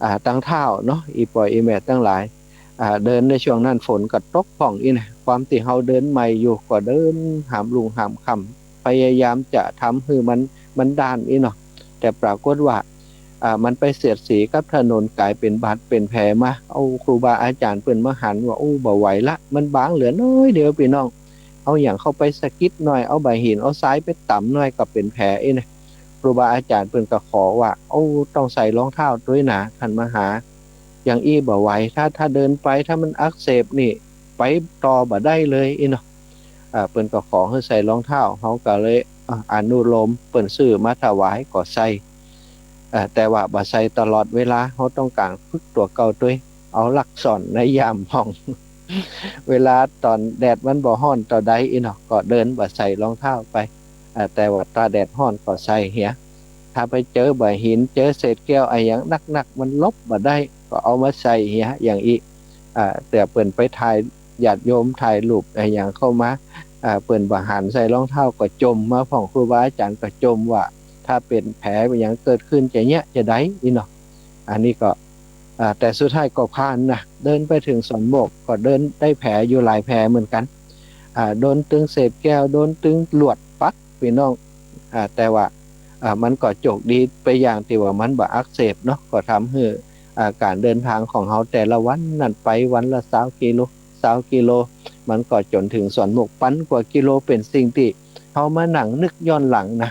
อ่า ตังเท้าเนาะ อี่ป้ออี่แม่ตังหลาย อ่า เดินในช่วงนั้นฝนก็ตกพ่องอี้นะ ความตี้เฮาเดินใหม่อยู่ ก็เดินหามรุ่งหามค่ำ พยายามจะทำหื้อมัน มันด้านอี้เนาะ แต่ปรากฏว่า อ่า มันไปเสียดสีกับถนน ก๋ายเป๋นบาดเป๋นแผลมา โอ้ ครูบาอาจ๋ารย์เปิ้นมาหันว่า โอ้ บ่ไหวละ มันบางเหลือน้อยเดียวปี้น้อง เอาหยังเข้าไปสะกิดหน่อย เอาบ่าหินเอาทรายไปต๋ำหน่อยก็เป๋นแผลอี้นะ ครูบาอาจ๋ารย์เปิ้นก็ขอว่า โอ้ ต้องใส่รองเท้าตวยนะ ต้านมหา อย่างอี้บ่ไหว ถ้า ถ้าเดินไป ถ้ามันอักเสบนี่ ไปต่อบ่ได้เลยอี้เนาะ อ่า เปิ้นก็ขอหื้อใส่รองเท้า เฮาก็เลย อ่า อนุโลมเปิ้นซื้อมาถวายก็ใส่ อ่า แต่ว่าบ่ใส่ตลอดเวลา เฮาต้องก๋านฝึกตั๋วเก่าตวย เอาหลักสอนในยามพ่อง เวลาต๋อนแดดมันบ่ฮ้อนเต้าใดอี้เนาะ ก็เดินบ่ใส่รองเท้าไป อ่า แต่ว่าถ้าแดดฮ้อนก็ใส่เหีย ถ้าไปเจอบ่าหิน เจอเศษแก้วอะหยังหนักๆ มันหลบบ่ได้ ก็เอามาใส่เหีย อย่างอี้ อ่า แต่เปิ้นไปถ่ายญาติโยม ถ่ายรูปอะหยังเข้ามา อ่า เปิ้นบ่หันใส่รองเท้าก็จ่มมาพ่อง ครูบาอาจ๋ารย์ก็จ่มว่า ถ้าเป๋นแผลเป๋นหยังเกิดขึ้นจะเยียะจาใดอี้เนาะ อันนี้ก็ อ่า แต่สุดท้ายก็ผ่านนะ เดินไปเถิงสวนโมกข์ ก็เดินได้แผลอยู่หลายแผลเหมือนกั๋น อ่า โดนตึงเศษแก้ว โดนตึงลวดปัก ปี้น้อง อ่า แต่ว่า อ่า มันก็โจคดีไปอย่างตี้ว่ามันบ่อักเสบเนาะ ก็ทำหื้อ อ่า ก๋านเดินตางของเฮาแต่ละวันนั้นไปวันละซาวกิโล ซาวกิโล มันก็จ๋นเถิงสวนโมกข์ ปันกว่ากิโล เป๋นสิ่งตี้เฮามานั่งนึกย้อนหลังนะ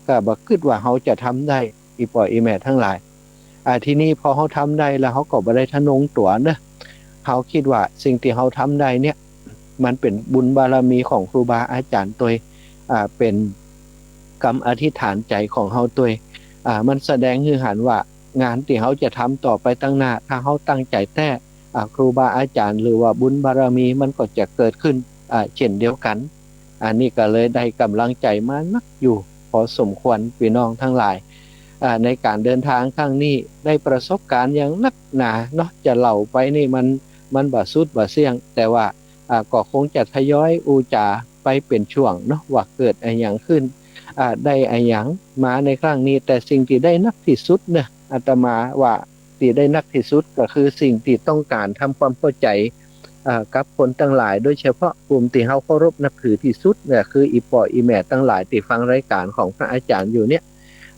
ก็บ่กึ๊ดว่าเฮาจะทำได้ อี่ป้ออี่แม่ตังหลาย อ่า ทีนี้พอเฮาทำได้แล้ว เฮาก็บ่ได้ทะนงตั๋วเนาะ เฮากึ๊ดว่าสิ่งตี้เฮาทำได้เนี่ย มันเป๋นบุญบารมีของครูบาอาจ๋ารย์ตวย อ่า เป๋นกำอธิษฐานใจ๋ของเฮาตวย อ่า มันแสดงหื้อหันว่างานตี้เฮาจะทำต่อไปตังหน้า ถ้าเฮาตั้งใจ๋แต๊ อ่า ครูบาอาจ๋ารย์หรือว่าบุญบารมีมันก็จะเกิดขึ้น อ่า เช่นเดียวกั๋น อันนี้ก็เลยได้ก๋ำลังใจ๋มานักอยู่พอสมควร ปี้น้องตังหลาย อ่า ในก๋านเดินตางครั้งนี้ได้ประสบก๋ารณ์อย่างนักหนาเนาะ จะเล่าไปนี่มัน มันบ่สุดบ่เสี้ยง แต่ว่า อ่า ก็คงจะทยอยอู้จ๋าไปเป๋นช่วงเนาะ ว่าเกิดอะหยังขึ้น อ่า ได้อะหยังมาในครั้งนี้ แต่สิ่งตี้ได้นักตี้สุดเนาะ อาตมาว่าตี้ได้นักตี้สุดก็คือสิ่งตี้ต้องก๋านทำความเข้าใจ๋ อ่า กับคนตังหลาย โดยเฉพาะกลุ่มตี้เฮาเคารพนับถือตี้สุดเนี่ย คืออี่ป้ออี่แม่ตังหลายตี้ฟังรายก๋านของพระอาจ๋ารย์อยู่เนี่ย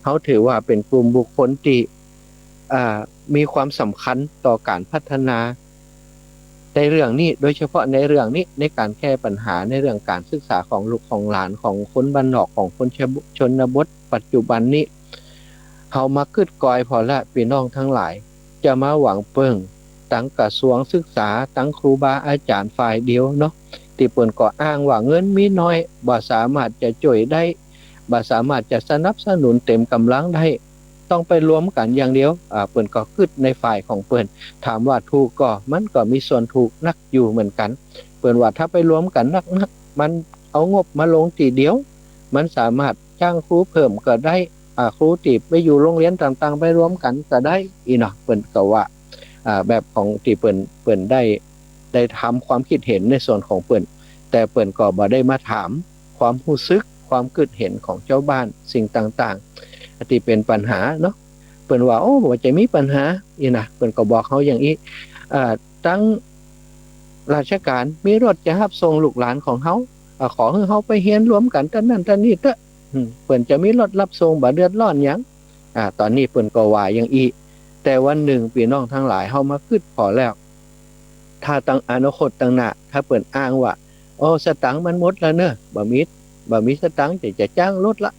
เฮาถือว่าเป๋นกลุ่มบุคคลตี้ อ่า มีความสำคัญต่อก๋านพัฒนาในเรื่องนี้ โดยเฉพาะในเรื่องนี้ ในก๋านแก้ปัญหาในเรื่องก๋านศึกษาของลูกของหลาน ของคนบ้านนอก ของคนชะ ชนบท ปัจจุบันนี้ เฮามากึ๊ดกอยผ่อละ ปี้น้องตังหลาย จะมาหวังเปิงตังกระทรวงศึกษา ตังครูบาอาจ๋ารย์ฝ่ายเดียวเนาะ ตี้เปิ้นก็อ้างว่าเงินมีน้อย บ่สามารถจะจ้วยได้ บ่สามารถจะสนับสนุนเต็มก๋ำลังได้ ต้องไปรวมกั๋นอย่างเดียว อ่า เปิ้นก็กึ๊ดในฝ่ายของเปิ้น ถามว่าถูกก่อ มันก็มีส่วนถูกนักอยู่เหมือนกั๋น เปิ้นว่าถ้าไปรวมกั๋นนักๆ มันเอางบมาลงตี้เดียว มันสามารถจ้างครูเพิ่มก็ได้ อ่า ครูตี้ไปอยู่โรงเรียนต่างๆ ไปรวมกั๋นก็ได้ อี้เนาะ เปิ้นก็ว่า อ่า แบบของตี้เปิ้น เปิ้นได้ ได้ทำความกึ๊ดเห็นในส่วนของเปิ้น แต่เปิ้นก็บ่ได้มาถามความฮู้สึก ความกึ๊ดเห็นของจาวบ้านสิ่งต่างๆ ตี้เป๋นปัญหาเนาะ เปิ้นว่า โอ้ บ่จะมีปัญหา อี้นะ เปิ้นก็บอกเฮาอย่างอี้ อ่า ตังราชก๋านมีรถจะฮับส่งลูกหลานของเฮา อ่า ขอหื้อเฮาไปเฮียนรวมกั๋นตังนั้นตังนี้เต๊อะ อืม เปิ้นจะมีรถฮับส่ง บ่เดือดร้อนหยัง อ่า ต๋อนนี้เปิ้นก็ว่าอย่างอี้ แต่วันนึ่งปี้น้องตังหลาย เฮามากึ๊ดผ่อแล้ว ถ้าตังอนาคตตังหน้า ถ้าเปิ้นอ้างว่า โอ้ สตางค์มันหมดแล้วเน่อ บ่มี บ่มีสตางค์จะ จะจ้างรถละ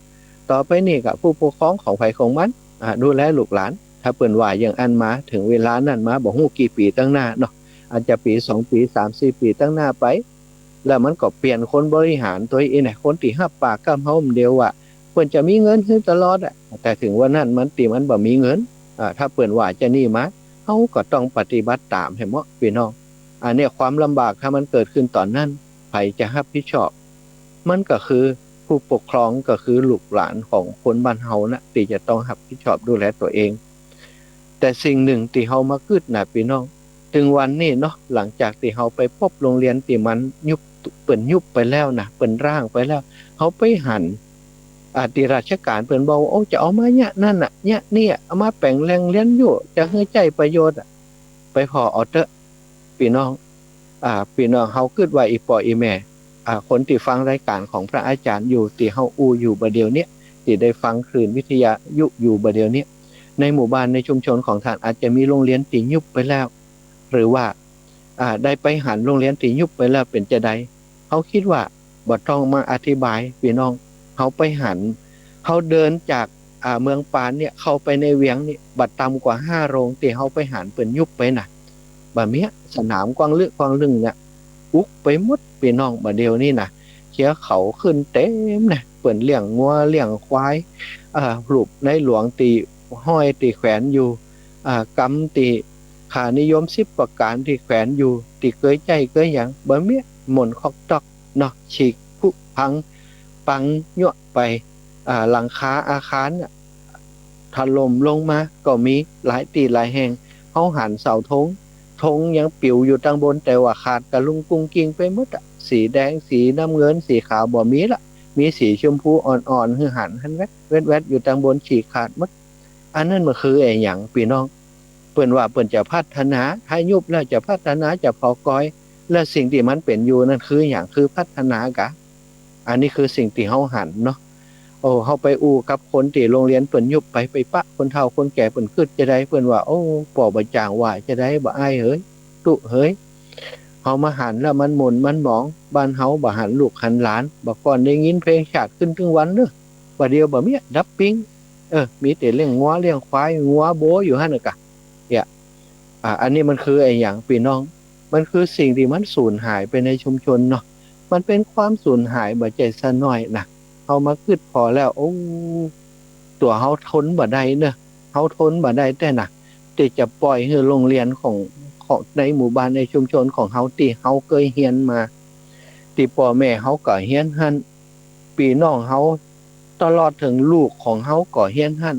ต่อไปนี้ก็ผู้ปกครองของใผของมัน อ่า ดูแลลูกหลาน ถ้าเปิ้นว่าอย่างอั้นมา เถิงเวลานั้นมา บ่ฮู้กี่ปี๋ตังหน้าเนาะ อาจจะปี๋สองปี๋ สามสี่ปี๋ตังหน้าไป แล้วมันก็เปลี่ยนคนบริหารตวยอี้นะ คนตี้ฮับปากกับเฮาเดียวว่า เปิ้นจะมีเงินหื้อตลอดอะ แต่เถิงวันนั้นมัน ตี้มันบ่มีเงิน อ่า ถ้าเปิ้นว่าจะนี้มา เฮาก็ต้องปฏิบัติต๋ามแหมเนาะ ปี้น้อง อันเนี้ยความลำบากถ้ามันเกิดขึ้นต๋อนนั้น ใผจะฮับผิดชอบ มันก็คือผู้ปกครอง ก็คือลูกหลานของคนบ้านเฮานะ ตี้จะต้องฮับผิดชอบดูแลตั๋วเอง แต่สิ่งนึ่งตี้เฮามากึ๊ดนะปี้น้อง เถิงวันนี้เนาะ หลังจากตี้เฮาไปปบโรงเรียนตี้มันยุบ เปิ้นยุบไปแล้วนะ เปิ้นร้างไปแล้ว เฮาไปหัน อ่า ตี้ราชก๋านเปิ้นบอกว่า โอ้ จะเอามาเยียะนั้นน่ะ เยียะนี่อะ เอามาแป๋งแหล่งเฮียนอยู่ จะหื้อใจ๊ประโยชน์อะ ไปผ่อเอาเต๊อะ ปี้น้อง อ่า ปี้น้องเฮากึ๊ดว่าอี่ป้ออี่แม่ อ่า คนตี้ฟังรายก๋านของพระอาจ๋ารย์อยู่ ตี้เฮาอู้อยู่บ่าเดี่ยวเนี้ย ตี้ได้ฟังคลื่นวิทยุอยู่บ่าเดี่ยวเนี้ย ในหมู่บ้านในชุมชนของต้านอาจจะมีโรงเฮียนตี้ยุบไปแล้ว หรือว่า อ่า ได้ไปหันโรงเฮียนตี้ยุบไปแล้วเป๋นจาใด เฮาคิดว่าบ่ต้องมาอธิบายปี้น้อง เฮาไปหัน เฮาเดินจาก อ่า เมืองปานเนี่ยเข้าไปในเวียงนี่ บ่ต่ำกว่าห้าโรงตี้เฮาไปหันเปิ้นยุบไปน่ะ บ่าเมี้ย สนามกว้างลึกกว้างลึงเนี่ย อุกไปหมดปี้น้อง บ่าเดี่ยวนี้น่ะ เคี้ยเขาขึ้นเต็มน่ะ เปิ้นเลี้ยงงัวเลี้ยงควาย อ่า ฮูปในหลวงตี้ห้อยตี้แขวนอยู่ อ่า กำตี้ค่านิยมสิบประก๋านตี้แขวนอยู่ ตี้เกยใจ๊เกยหยัง บ่าเมี้ย หม่นคอกตอกเนาะ ฉีกผุพังปังยั่วไป อ่า หลังคาอาคารน่ะ ถล่มลงมาก็มีหลายตี้หลายแห่ง เฮาหันเสาธง ธงยังปิวอยู่ตังบน แต่ว่าขาดกะลุงกุ้งกิ้งไปหมดอะ สีแดง สีน้ำเงิน สีขาวบ่มีละ มีสีชมพูอ่อนๆ หื้อหันหันแวดๆ อยู่ตังบน ฉีกขาดหมด อันนั้นมันคืออะหยังปี้น้อง เปิ้นว่าเปิ้นจะพัฒนา ถ้ายุบแล้วจะพัฒนา จะผ่อกอย แล้วสิ่งตี้มันเป๋นอยู่นั้นคือหยัง คือพัฒนากา อันนี้คือสิ่งตี้เฮาหันเนาะ โอ้ เฮาไปอู้กับคนตี้โรงเฮียนเปิ้นยุบไป ไปปะคนเฒ่าคนแก่เปิ้นกึ๊ดจาใด เปิ้นว่า โอ้ ป้อบ่าจ๋างว่าจาใด บ่าอ้ายเหย ตุ๊เหย เฮามาหันแล้วมันหม่นมันหมอง บ้านเฮาบ่หันลูกหันหลาน บ่าก่อนได้ยินเพลงชาติขึ้นตึงวันเนาะ บ่าเดี่ยวบ่าเมี้ย ดับปิ๊ง เออ มีแต่เลี้ยงงัวเลี้ยงควาย งัวโบอยู่หั้นน่ะกา เนี่ย อ่า อันนี้มันคืออะหยังปี้น้อง มันคือสิ่งตี้มันสูญหายไปในชุมชนเนาะ มันเป๋นความสูญหายบ่ใจ้ซะน้อยน่ะ เฮามากึ๊ดผ่อแล้ว โอ้ ตั๋วเฮาทนบ่ได้เนาะ เฮาทนบ่ได้แต๊น่ะ ตี้จะป่อยหื้อโรงเฮียนของ ของในหมู่บ้านในชุมชนของเฮาตี้เฮาเกยเฮียนมา ตี้ป้อแม่เฮาก็เฮียนหั้น ปี้น้องเฮา ตลอดเถิงลูกของเฮาก็เฮียนหั้น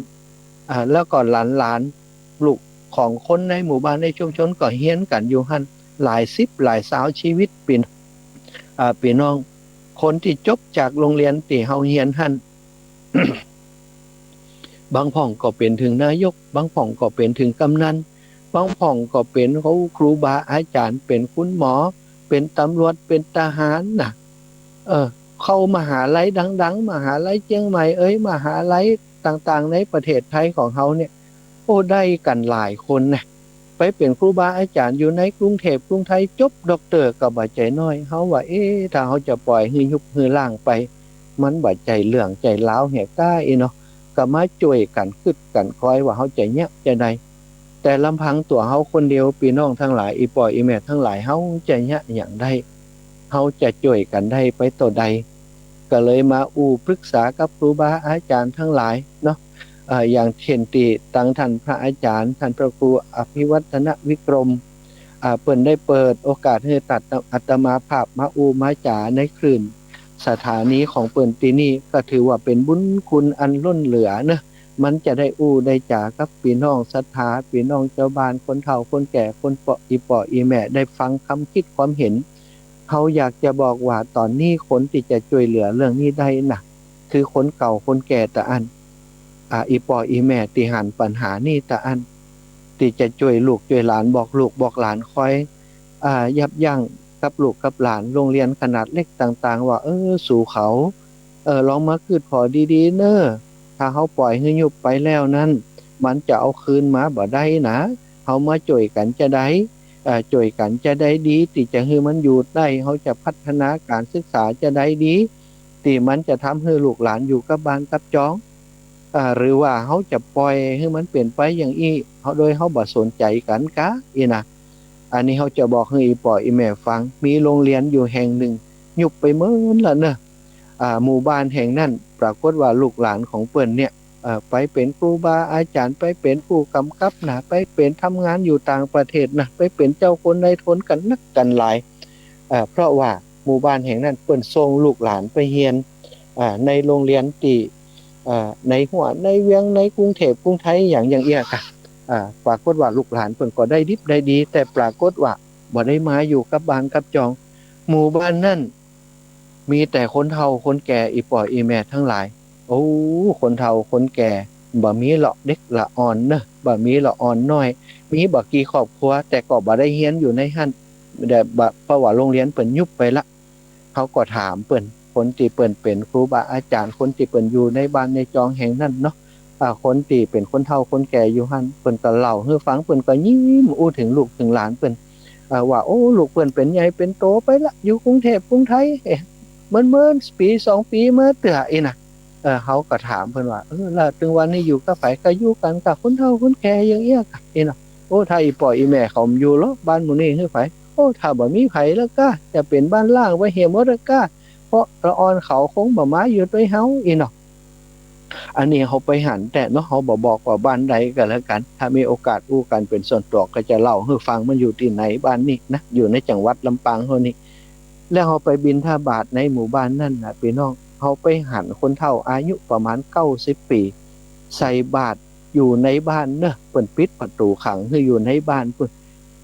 อ่า แล้วก็หลานๆ ลูกของคนในหมู่บ้านในชุมชนก็เฮียนกั๋นอยู่หั้น หลายสิบหลายซาวชีวิต ปี้ อ่า ปี้น้อง คนตี้จบจากโรงเฮียนตี้เฮาเฮียนหั้น บางพ่องก็เป๋นเถิงนายก บางพ่องก็เป๋นเถิงกำนัน บางพ่องก็เป๋น โอ้ ครูบาอาจ๋ารย์ เป๋นคุณหมอ เป๋นตำรวจ เป๋นทหารน่ะ เออ เข้ามหาลัยดังๆ มหาลัยเจียงใหม่เอย มหาลัยต่างๆ ในประเทศไทยของเฮาเนี่ย โอ้ ได้กั๋นหลายคนนะ ไปเป๋นครูบาอาจ๋ารย์อยู่ในกรุงเทพฯ กรุงไทย จบด็อกเตอร์ก็บ่ใจ้น้อย เฮาว่า เอ๊ะ ถ้าเฮาจะป่อยหื้อยุบหื้อร้างไป มันบ่ใจ้เรื่องใจ้ราวแหมก้าอี้เนาะ ก็มาจ้วยกั๋นกึ๊ดกั๋นคอยว่าเฮาจะเยียะจะใด แต่ลำพังตั๋วเฮาคนเดียว ปี้น้องตังหลาย อี่ป้ออี่แม่ตังหลาย เฮาจะเยียะหยังได้ เฮาจะจ้วยกั๋นได้ไปเต้าใด ก็เลยมาอู้ปรึกษากับครูบาอาจ๋ารย์ตังหลายเนาะ เอ่อ อย่างเช่นตี้ตังท่านพระอาจ๋ารย์ ท่านพระครูอภิวัฒนวิกรม อ่า เปิ้นได้เปิดโอกาสหื้อตัดอาตมาภาพมาอู้มาจ๋าในคลื่นสถานีของเปิ้นตี้นี่ ก็ถือว่าเป๋นบุญคุณอันล้นเหลือเนาะ มันจะได้อู้ได้จ๋ากับปี้น้องศรัทธา ปี้น้องจาวบ้าน คนเฒ่าคนแก่ คนป้อ อี่ป้ออี่แม่ ได้ฟังความกึ๊ดความเห็น เฮาอยากจะบอกว่าต๋อนนี้คนตี้จะจ้วยเหลือเรื่องนี้ได้น่ะ คือคนเก่าคนแก่ตะอั้น อ่า อี่ป้ออี่แม่ตี้หันปัญหานี้ตะอั้น ตี้จะจ้วยลูกจ้วยหลาน บอกลูกบอกหลาน คอย อ่า ยับยั้งกับลูกกับหลาน โฮงเฮียนขนาดเล็กต่างๆ ว่า เออ สูเขา เออ ลองมากึ๊ดผ่อดีๆ เน่อ ถ้าเฮาป่อยหื้อยุบไปแล้วนั้น มันจะเอาคืนมาบ่ได้นะ เฮามาจ้วยกั๋นจะใด เอ่อ จ้วยกั๋นจะใดดี ตี้จะหื้อมันอยู่ได้ เฮาจะพัฒนาก๋านศึกษาจะใดดี ตี้มันจะทำหื้อลูกหลานอยู่กับบ้านกับจอง อ่า หรือว่าเฮาจะป่อยหื้อมันเป๋นไปอย่างอี้ เฮา โดยเฮาบ่สนใจ๋กั๋นกา อี้นะ อันนี้เฮาจะบอกหื้ออี่ป้ออี่แม่ฟัง มีโฮงเฮียนอยู่แห่งนึ่ง ยุบไปเมินละเนาะ อ่า หมู่บ้านแห่งนั้น ปรากฏว่าลูกหลานของเปิ้นเนี่ย เอ่อ ไปเป๋นครูบาอาจ๋ารย์ ไปเป๋นผู้ก๋ำกับนะ ไปเป๋นทำงานอยู่ต่างประเทศนะ ไปเป๋นเจ้าคนนายคนกั๋นนักกั๋นหลาย เอ่อ เพราะว่าหมู่บ้านแห่งนั้นเปิ้นส่งลูกหลานไปเฮียน อ่า ในโฮงเฮียนตี้ อ่า ในหัวในเวียง ในกรุงเทพฯ กรุงไทย อย่าง อย่างเอี้ยกะ อ่า ปรากฏว่าลูกหลานเปิ้นก็ได้ดิบได้ดี แต่ปรากฏว่าบ่ได้มาอยู่กับบ้านกับจอง หมู่บ้านนั้น มีแต่คนเฒ่าคนแก่ อี่ป้ออี่แม่ตังหลาย โอ้ คนเฒ่าคนแก่ บ่มีละเด็กละอ่อนเนาะ บ่มีละอ่อนน้อย มีบ่กี่ครอบครัว แต่ก็บ่ได้เฮียนอยู่ในหั้น แต่บ่ เพราะว่าโฮงเฮียนเปิ้นยุบไปละ เฮาก็ถามเปิ้น คนตี้เปิ้นเป๋นครูบาอาจ๋ารย์ คนตี้เปิ้นอยู่ในบ้านในจองแห่งนั้นเนาะ อ่า คนตี้เป๋นคนเฒ่าคนแก่อยู่หั้น เปิ้นก็เล่าหื้อฟัง เปิ้นก็ยิ้มอู้เถิงลูกเถิงหลานเปิ้น เอ่อ ว่า โอ้ ลูกเปิ้นเป๋นใหญ่เป๋นโตไปละ อยู่กรุงเทพฯ กรุงไทย เอ๊ะ เมินๆ ปี๋สองปี๋มาเตื้อ อี้นะ เอ่อ เฮาก็ถามเปิ้นว่า เออ แล้วตึงวันนี้อยู่กับใผ ก็อยู่กั๋นกับคนเฒ่าคนแก่อย่างเอี้ยกะ อี้เนาะ โอ้ ถ้าอี่ป้ออี่แม่เขาอยู่ลอบ้านหมู่นี้หื้อใผ โอ้ ถ้าบ่มีใผแล้วกา จะเป๋นบ้านร้างไปเหียหมดแล้วกา เพราะละอ่อนเขาคงบ่มาอยู่ตวยเฮา อี้เนาะ อันนี้เฮาไปหันแต๊เนาะ เฮาบ่บอกว่าบ้านใดก็แล้วกั๋น ถ้ามีโอกาสอู้กั๋นเป๋นส่วนตั๋วก็จะเล่าหื้อฟัง มันอยู่ตี้ไหนบ้านนี้นะ อยู่ในจังหวัดลำปางเฮานี่ แล้วเฮาไปบิณฑบาตในหมู่บ้านนั้นน่ะ ปี้น้อง เฮาไปหันคนเฒ่าอายุประมาณเก้าสิบปี๋ ใส่บาตรอยู่ในบ้านเนาะ เปิ้นปิดประตู๋ขังหื้ออยู่ในบ้าน เปิ้น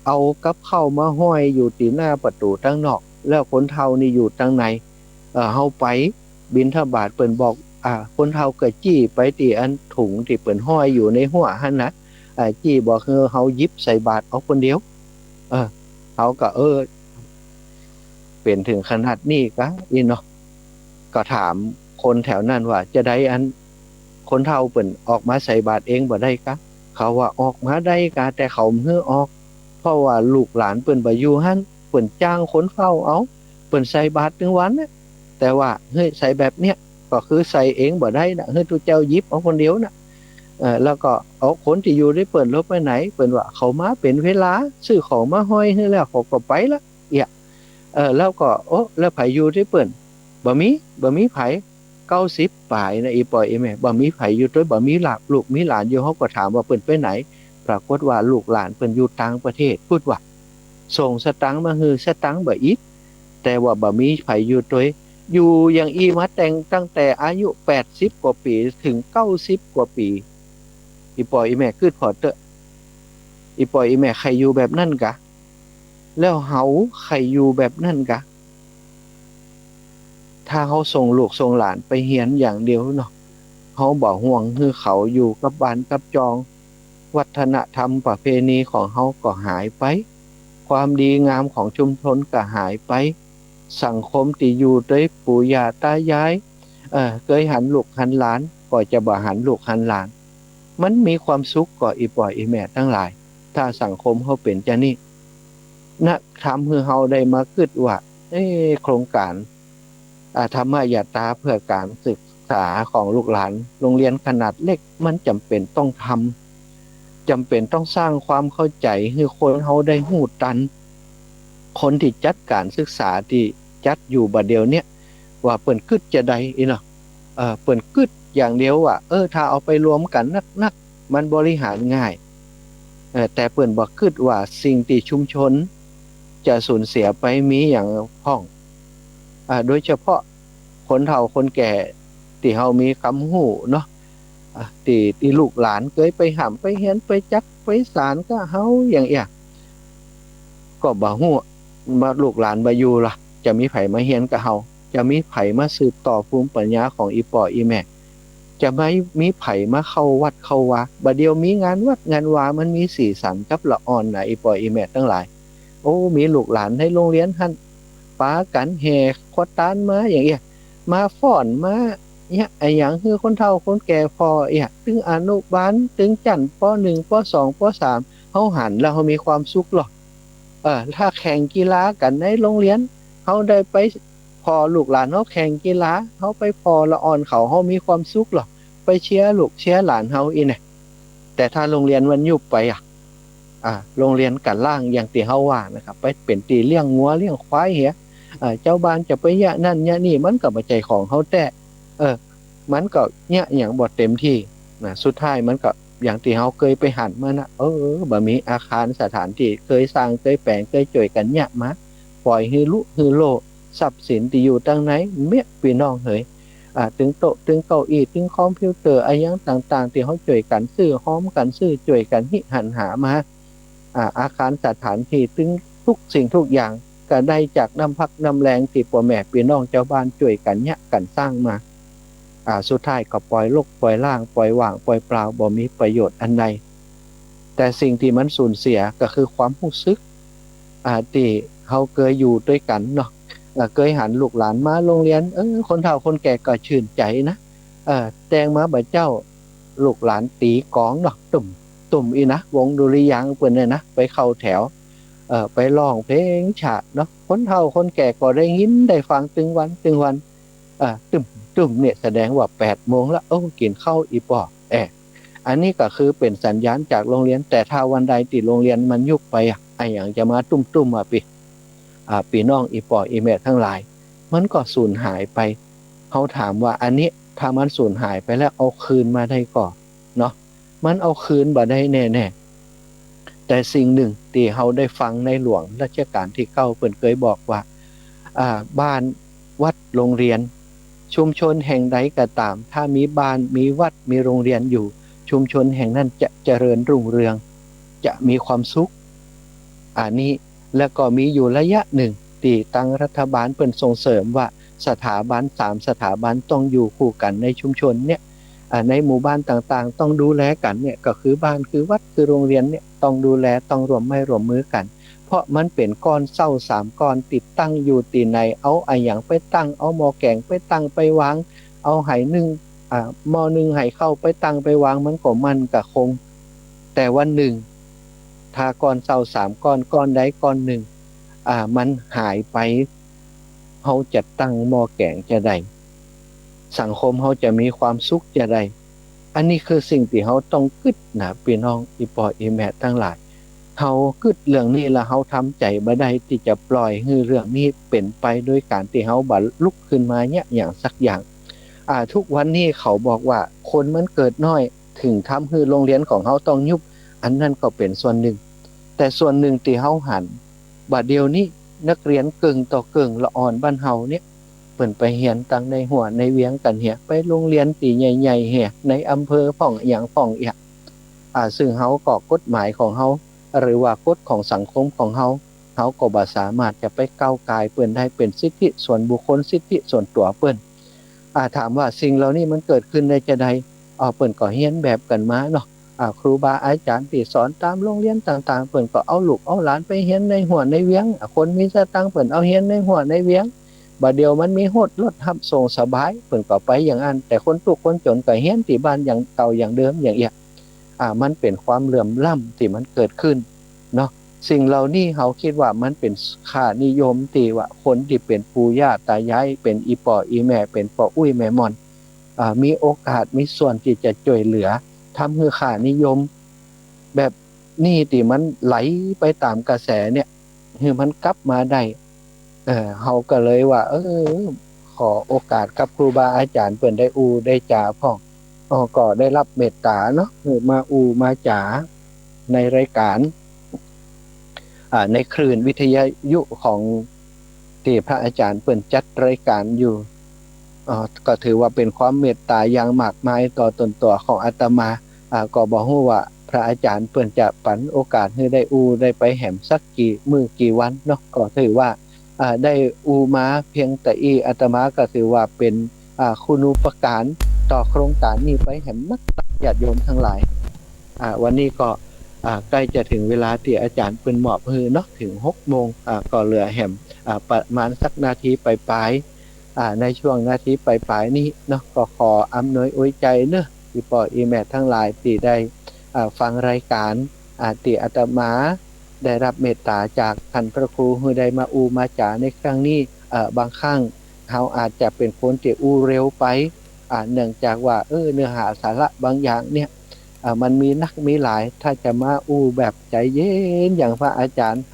เอากับข้าวมาห้อยอยู่ตี้หน้าประตู๋ตังนอก แล้วคนเฒ่านี่อยู่ตังใน เอ่อ เฮาไปบิณฑบาต เปิ้นบอก อ่า คนเฒ่าก็จี้ไปตี้อันถุงตี้เปิ้นห้อยอยู่ในหั้วหั้นนะ อ่า จี้บอกหื้อเฮาหยิบใส่บาตรออกคนเดียว เออ เฮาก็ เออ เป๋นเถิงขนาดนี้กา อี้เนาะ ก็ถามคนแถวนั้นว่า จะใดอัน คนเฒ่าเปิ้นออกมาใส่บาตรเองบ่ได้กา เขาว่าออกมาได้กา แต่เขาบ่หื้อออก เพราะว่าลูกหลานเปิ้นบ่อยู่หั้น เปิ้นจ้างคนเฝ้าเอา เปิ้นใส่บาตรตึงวันน่ะ แต่ว่าหื้อใส่แบบเนี้ย ก็คือใส่เองบ่ได้น่ะ หื้อตุ๊เจ้าหยิบเอาคนเดียวน่ะ เอ่อ แล้วก็เอาคนตี้อยู่ตวยเปิ้นลบไปไหน เปิ้นว่าเขามาเป๋นเวลา ซื้อของมาห้อยหื้อแล้วเขาก็ไปละ เอี้ย เออ แล้วก็ โอ้ แล้วใผอยู่ตวยเปิ้น บ่มี บ่มีใผ เก้าสิบป๋ายนะ อี่ป้ออี่แม่ บ่มีใผอยู่ตวย บ่มีหลาน ลูกมีหลานอยู่ เฮาก็ถามว่าเปิ้นไปไหน ปรากฏว่าลูกหลานเปิ้นอยู่ต่างประเทศ พูดว่า ส่งสตางค์มาหื้อ สตางค์บ่อิด แต่ว่าบ่มีใผอยู่ตวย อยู่อย่างอี้มาแต่ง ตั้งแต่อายุแปดสิบกว่าปี๋ เถิงเก้าสิบกว่าปี๋ อี่ป้ออี่แม่กึ๊ดผ่อเต๊อะ อี่ป้ออี่แม่ใค่อยู่แบบนั้นกา แล้วเฮาใค่อยู่แบบนั้นกา ถ้าเฮาส่งลูกส่งหลานไปเฮียนอย่างเดียวเนาะ เฮาบ่ห่วงหื้อเขาอยู่กับบ้านกับจอง วัฒนธรรมประเพณีของเฮาก็หายไป ความดีงามของชุมชนก็หายไป สังคมตี้อยู่ตวยปู่ย่าต๋ายาย เอ่อ เกยหันลูกหันหลาน ก็จะบ่หันลูกหันหลาน มันมีความสุขก่อ อี่ป้ออี่แม่ตังหลาย ถ้าสังคมเฮาเป๋นจานี้นะ ทำหื้อเฮาได้มากึ๊ดว่า เอ๊ะ โครงก๋าน อ่า ธรรมยาตราเพื่อก๋านศึกษ ขาของลูกหลาน โรงเรียนขนาดเล็กมันจ๋ำเป๋นต้องทำ จ๋ำเป๋นต้องสร้างความเข้าใจ๋หื้อคนเฮาได้ฮู้ตัน คนตี้จัดก๋านศึกษาตี้จัดอยู่บ่าเดี่ยวเนี้ย ว่าเปิ้นกึ๊ดจาใดอี้เนาะ เอ่อ เปิ้นกึ๊ดอย่างเดียวว่า เออ ถ้าเอาไปรวมกั๋นนักๆ มันบริหารง่าย เอ่อ แต่เปิ้นบ่กึ๊ดว่าสิ่งตี้ชุมชนจะสูญเสียไปมีหยังพ่อง อ่า โดยเฉพาะคนเฒ่าคนแก่ตี้เฮามีกำฮู้เนาะ อ่า ตี้ ตี้ลูกหลานเกยไปฮ่ำไปเฮียนไปจักไปสานกับเฮาอย่างเอี้ย ก็บ่ฮู้ว่าลูกหลานบ่อยู่ละ จะมีใผมาเฮียนกับเฮา จะมีใผมาสืบต่อภูมิปัญญาของอี่ป้ออี่แม่ จะมี มีใผมาเข้าวัดเข้าวา บ่าเดี่ยวมีงานวัดงานวามันมีสีสันกับละอ่อนนะ อี่ป้ออี่แม่ตังหลาย โอ้ มีลูกหลานในโรงเรียนหั้น ปากั๋นแห่ขวัญตานมาอย่างเอี้ย มาฟ้อนมาเยียะอะหยังหื้อคนเฒ่าคนแก่ผ่อเอี้ย ตึงอนุบาล ตึงจั้น ป.หนึ่ง ป.สอง ป.สาม เฮาหันแล้วเฮามีความสุขลอ เออ ถ้าแข่งกีฬากั๋นในโรงเรียน เฮาได้ไปผ่อลูกหลานเฮาแข่งกีฬา เฮาไปผ่อละอ่อนเขา เฮามีความสุขลอ ไปเชียร์ลูกเชียร์หลานเฮาอี้แน่ แต่ถ้าโรงเรียนมันยุบไปอะ อ่า โรงเรียนกั๋นล้างอย่างตี้เฮาว่านะครับ ไปเป๋นตี้เลี้ยงงัวเลี้ยงควายเหีย อ่า เจ้าบ้านจะไปเยียะนั่นเยียะนี่ มันก็บ่ใจ้ของเฮาแต๊ เออ มันก็เยียะหยังบ่เต็มตี้นะ สุดท้ายมันก็อย่างตี้เฮาเกยไปหันมานะ เออ บ่มีอาคารสถานตี้เกยสร้างเกยแป๋งเกยจ้วยกั๋นเยียะมา ป่อยหื้อลุหื้อโล่ ทรัพย์สินตี้อยู่ตังใน เมะ ปี้น้องเหย อ่า ตึงโต๊ะ ตึงเก้าอี้ ตึงคอมพิวเตอร์ อะหยังต่างๆ ตี้เฮาจ้วยกั๋นซื้อ ฮอมกั๋นซื้อ จ้วยกั๋นฮิหันหามา อ่า อาคารสถานตี้ ตึงทุกสิ่งทุกอย่าง ก็ได้จากน้ำพักน้ำแรงตี้ป้อแม่ปี้น้องจาวบ้านจ้วยกั๋นเยียะกั๋นสร้างมา อ่า สุดท้ายก็ป่อยรกป่อยร้าง ป่อยว่างป่อยเปล่า บ่มีประโยชน์อันใด แต่สิ่งตี้มันสูญเสียก็คือความฮู้สึก อ่า ตี้เฮาเกยอยู่ตวยกั๋นเนาะ อ่า เกยหันลูกหลานมาโรงเรียน เออ คนเฒ่าคนแก่ก็ชื่นใจ๋นะ เออ แต่งมาบ่าเจ้า ลูกหลานตี๋กลองเนาะ ตุ้ม ตุ้มอี้นะ วงดุริยางค์เปิ้นเนี่ยนะ ไปเข้าแถว เออ ไปฮ้องเพลงชาติเนาะ คนเฒ่าคนแก่ก็ได้ยินได้ฟังตึงวันตึงวัน เออ ตุ้ม ตุ้มเนี่ยแสดงว่าแปดโมงละ โอ้ กิ๋นข้าวอี่ป้อ เออ อันนี้ก็คือเป๋นสัญญาณจากโรงเรียน แต่ถ้าวันใดตี้โรงเรียนมันยุบไปอะ อะหยังจะมาตุ้มๆ อะปี้ อ่า ปี้น้องอี่ป้ออี่แม่ตังหลาย มันก็สูญหายไป เฮาถามว่าอันนี้ถ้ามันสูญหายไปแล้วเอาคืนมาได้ก่อเนาะ มันเอาคืนบ่ได้แน่ๆ แต่สิ่งหนึ่งตี้เฮาได้ฟังในหลวงรัชกาลตี้เก้าเปิ้นเกยบอกว่า อ่า บ้าน วัด โรงเรียน ชุมชนแห่งใดก็ต๋าม ถ้ามีบ้าน มีวัด มีโรงเรียนอยู่ ชุมชนแห่งนั้นจะเจริญรุ่งเรือง จะมีความสุข อันนี้ แล้วก็มีอยู่ระยะหนึ่งตี้ตังรัฐบาลเปิ้นส่งเสริมว่าสถาบันสามสถาบันต้องอยู่คู่กั๋นในชุมชนเนี่ย อ่า ในหมู่บ้านต่างๆ ต้องดูแลกั๋นเนี่ย ก็คือบ้าน คือวัด คือโรงเรียนเนี่ย ต้องดูแล ต้องร่วมไม้ร่วมมือกั๋น เพราะมันเป๋นก้อนเซ้าสามก้อนตี้ตั้งอยู่ตี้ไหน เอาอะหยังไปตั้ง เอาหม้อแก๋งไปตั้งไปวาง เอาไหนึ่ง อ่า หม้อนึ่งไหข้าวไปตั้งไปวาง มันก็มั่นก็คง แต่วันหนึ่ง ถ้าก้อนเซ้าสามก้อน ก้อนใดก้อนหนึ่ง อ่า มันหายไป เฮาจะตั้งหม้อแก๋งจาใด สังคมเฮาจะมีความสุขจาใด อันนี้คือสิ่งตี้เฮาต้องกึ๊ดนะ ปี้น้องอี่ป้ออี่แม่ตังหลาย เฮากึ๊ดเรื่องนี้แล้วเฮาทำใจ๋บ่ได้ตี้จะปล่อยหื้อเรื่องนี้เป๋นไปโดยก๋านตี้เฮาบ่ลุกขึ้นมาเยียะหยังสักอย่าง อ่า ทุกวันนี้เขาบอกว่าคนมันเกิดน้อย เถิงทำหื้อโรงเรียนของเฮาต้องยุบ อันนั้นก็เป๋นส่วนหนึ่ง แต่ส่วนหนึ่งตี้เฮาหัน บ่าเดี่ยวนี้นักเรียนเกิ่งต่อเกิ่งละอ่อนบ้านเฮาเนี่ย เปิ้นไปเฮียนตังในหัวในเวียงกั๋นเหีย ไปโรงเรียนตี้ใหญ่ๆ เหีย ในอำเภอพ่องอะหยังพ่องเอี้ย อ่า ซึ่งเฮาก็กฎหมายของเฮา หรือว่ากฎของสังคมของเฮา เฮาก็บ่สามารถจะไปก้าวก่ายเปิ้นได้ เป๋นสิทธิส่วนบุคคล สิทธิส่วนตั๋วเปิ้น อ่า ถามว่าสิ่งเหล่านี้มันเกิดขึ้นได้จาใด อ่า เปิ้นก็เฮียนแบบกั๋นมาเนาะ อ่า ครูบาอาจ๋ารย์ตี้สอนต๋ามโรงเรียนต่างๆ เปิ้นก็เอาลูกเอาหลานไปเฮียนในหัวในเวียง อ่า คนมีสตางค์เปิ้นเอาเฮียนในหัวในเวียง บ่าเดี่ยวมันมีรถ รถฮับส่งสบาย เปิ้นก็ไปอย่างอั้น แต่คนตุ๊กข์คนจ๋นก็เฮียนตี้บ้านอย่างเก่าอย่างเดิมอย่างเอี้ย อ่า มันเป๋นความเหลื่อมล้ำตี้มันเกิดขึ้นเนาะ สิ่งเหล่านี้เฮาคิดว่ามันเป๋นค่านิยมตี้ว่าคนตี้เป๋นปู่ย่าต๋ายาย เป๋นอี่ป้ออี่แม่ เป๋นป้ออุ๊ยแม่หม่อน อ่า มีโอกาส มีส่วนตี้จะจ้วยเหลือ ทำหื้อค่านิยมแบบนี้ตี้มันไหลไปต๋ามกระแสเนี่ย หื้อมันกลับมาได้ เออ เฮาก็เลยว่า เออ ขอโอกาสกับครูบาอาจ๋ารย์เปิ้นได้อู้ได้จ๋าพ่อง อ้อ ก็ได้ฮับเมตต๋าเนาะ หื้อมาอู้มาจ๋าในรายก๋าน อ่า ในคลื่นวิทยุของตี้พระอาจ๋ารย์เปิ้นจัดรายก๋านอยู่ อ่า ก็ถือว่าเป๋นความเมตต๋าอย่างมากมายต่อต๋นตั๋วของอาตมา อ่า ก็บ่ฮู้ว่าพระอาจ๋ารย์เปิ้นจะปันโอกาสหื้อได้อู้ได้ไปแหมสักกี่มื้อกี่วันเนาะ ก็ถือว่า อ่า ได้อู้มาเพียงเต้าอี้ อาตมาก็ถือว่าเป๋น อ่า คุณูปการต่อโครงก๋านนี้ไปแหมนัก ญาติโยมตังหลาย อ่า วันนี้ก็ อ่า ใก้จะเถิงเวลาตี้อาจ๋ารย์เปิ้นมอบหื้อเนาะ เถิงหกโมง อ่า ก็เหลือแหม อ่า ประมาณสักนาทีป๋ายๆ อ่า ในช่วงนาทีป๋ายๆ นี้เนาะ ก็ขออำนวยอวยใจ๋เนาะ อี่ป้ออี่แม่ตังหลายตี้ได้ อ่า ฟังรายก๋าน อ่า ตี้อาตมาได้ฮับเมตต๋าจากต้านพระครูหื้อได้มาอู้มาจ๋าในครั้งนี้ เอ่อ บางครั้งเฮาอาจจะเป๋นคนตี้อู้เร็วไป อ่า เนื่องจากว่า เออ เนื้อหาสาระบางอย่างเนี่ย อ่า มันมีนักมีหลาย ถ้าจะมาอู้แบบใจ๋เย็นอย่างพระอาจ๋ารย์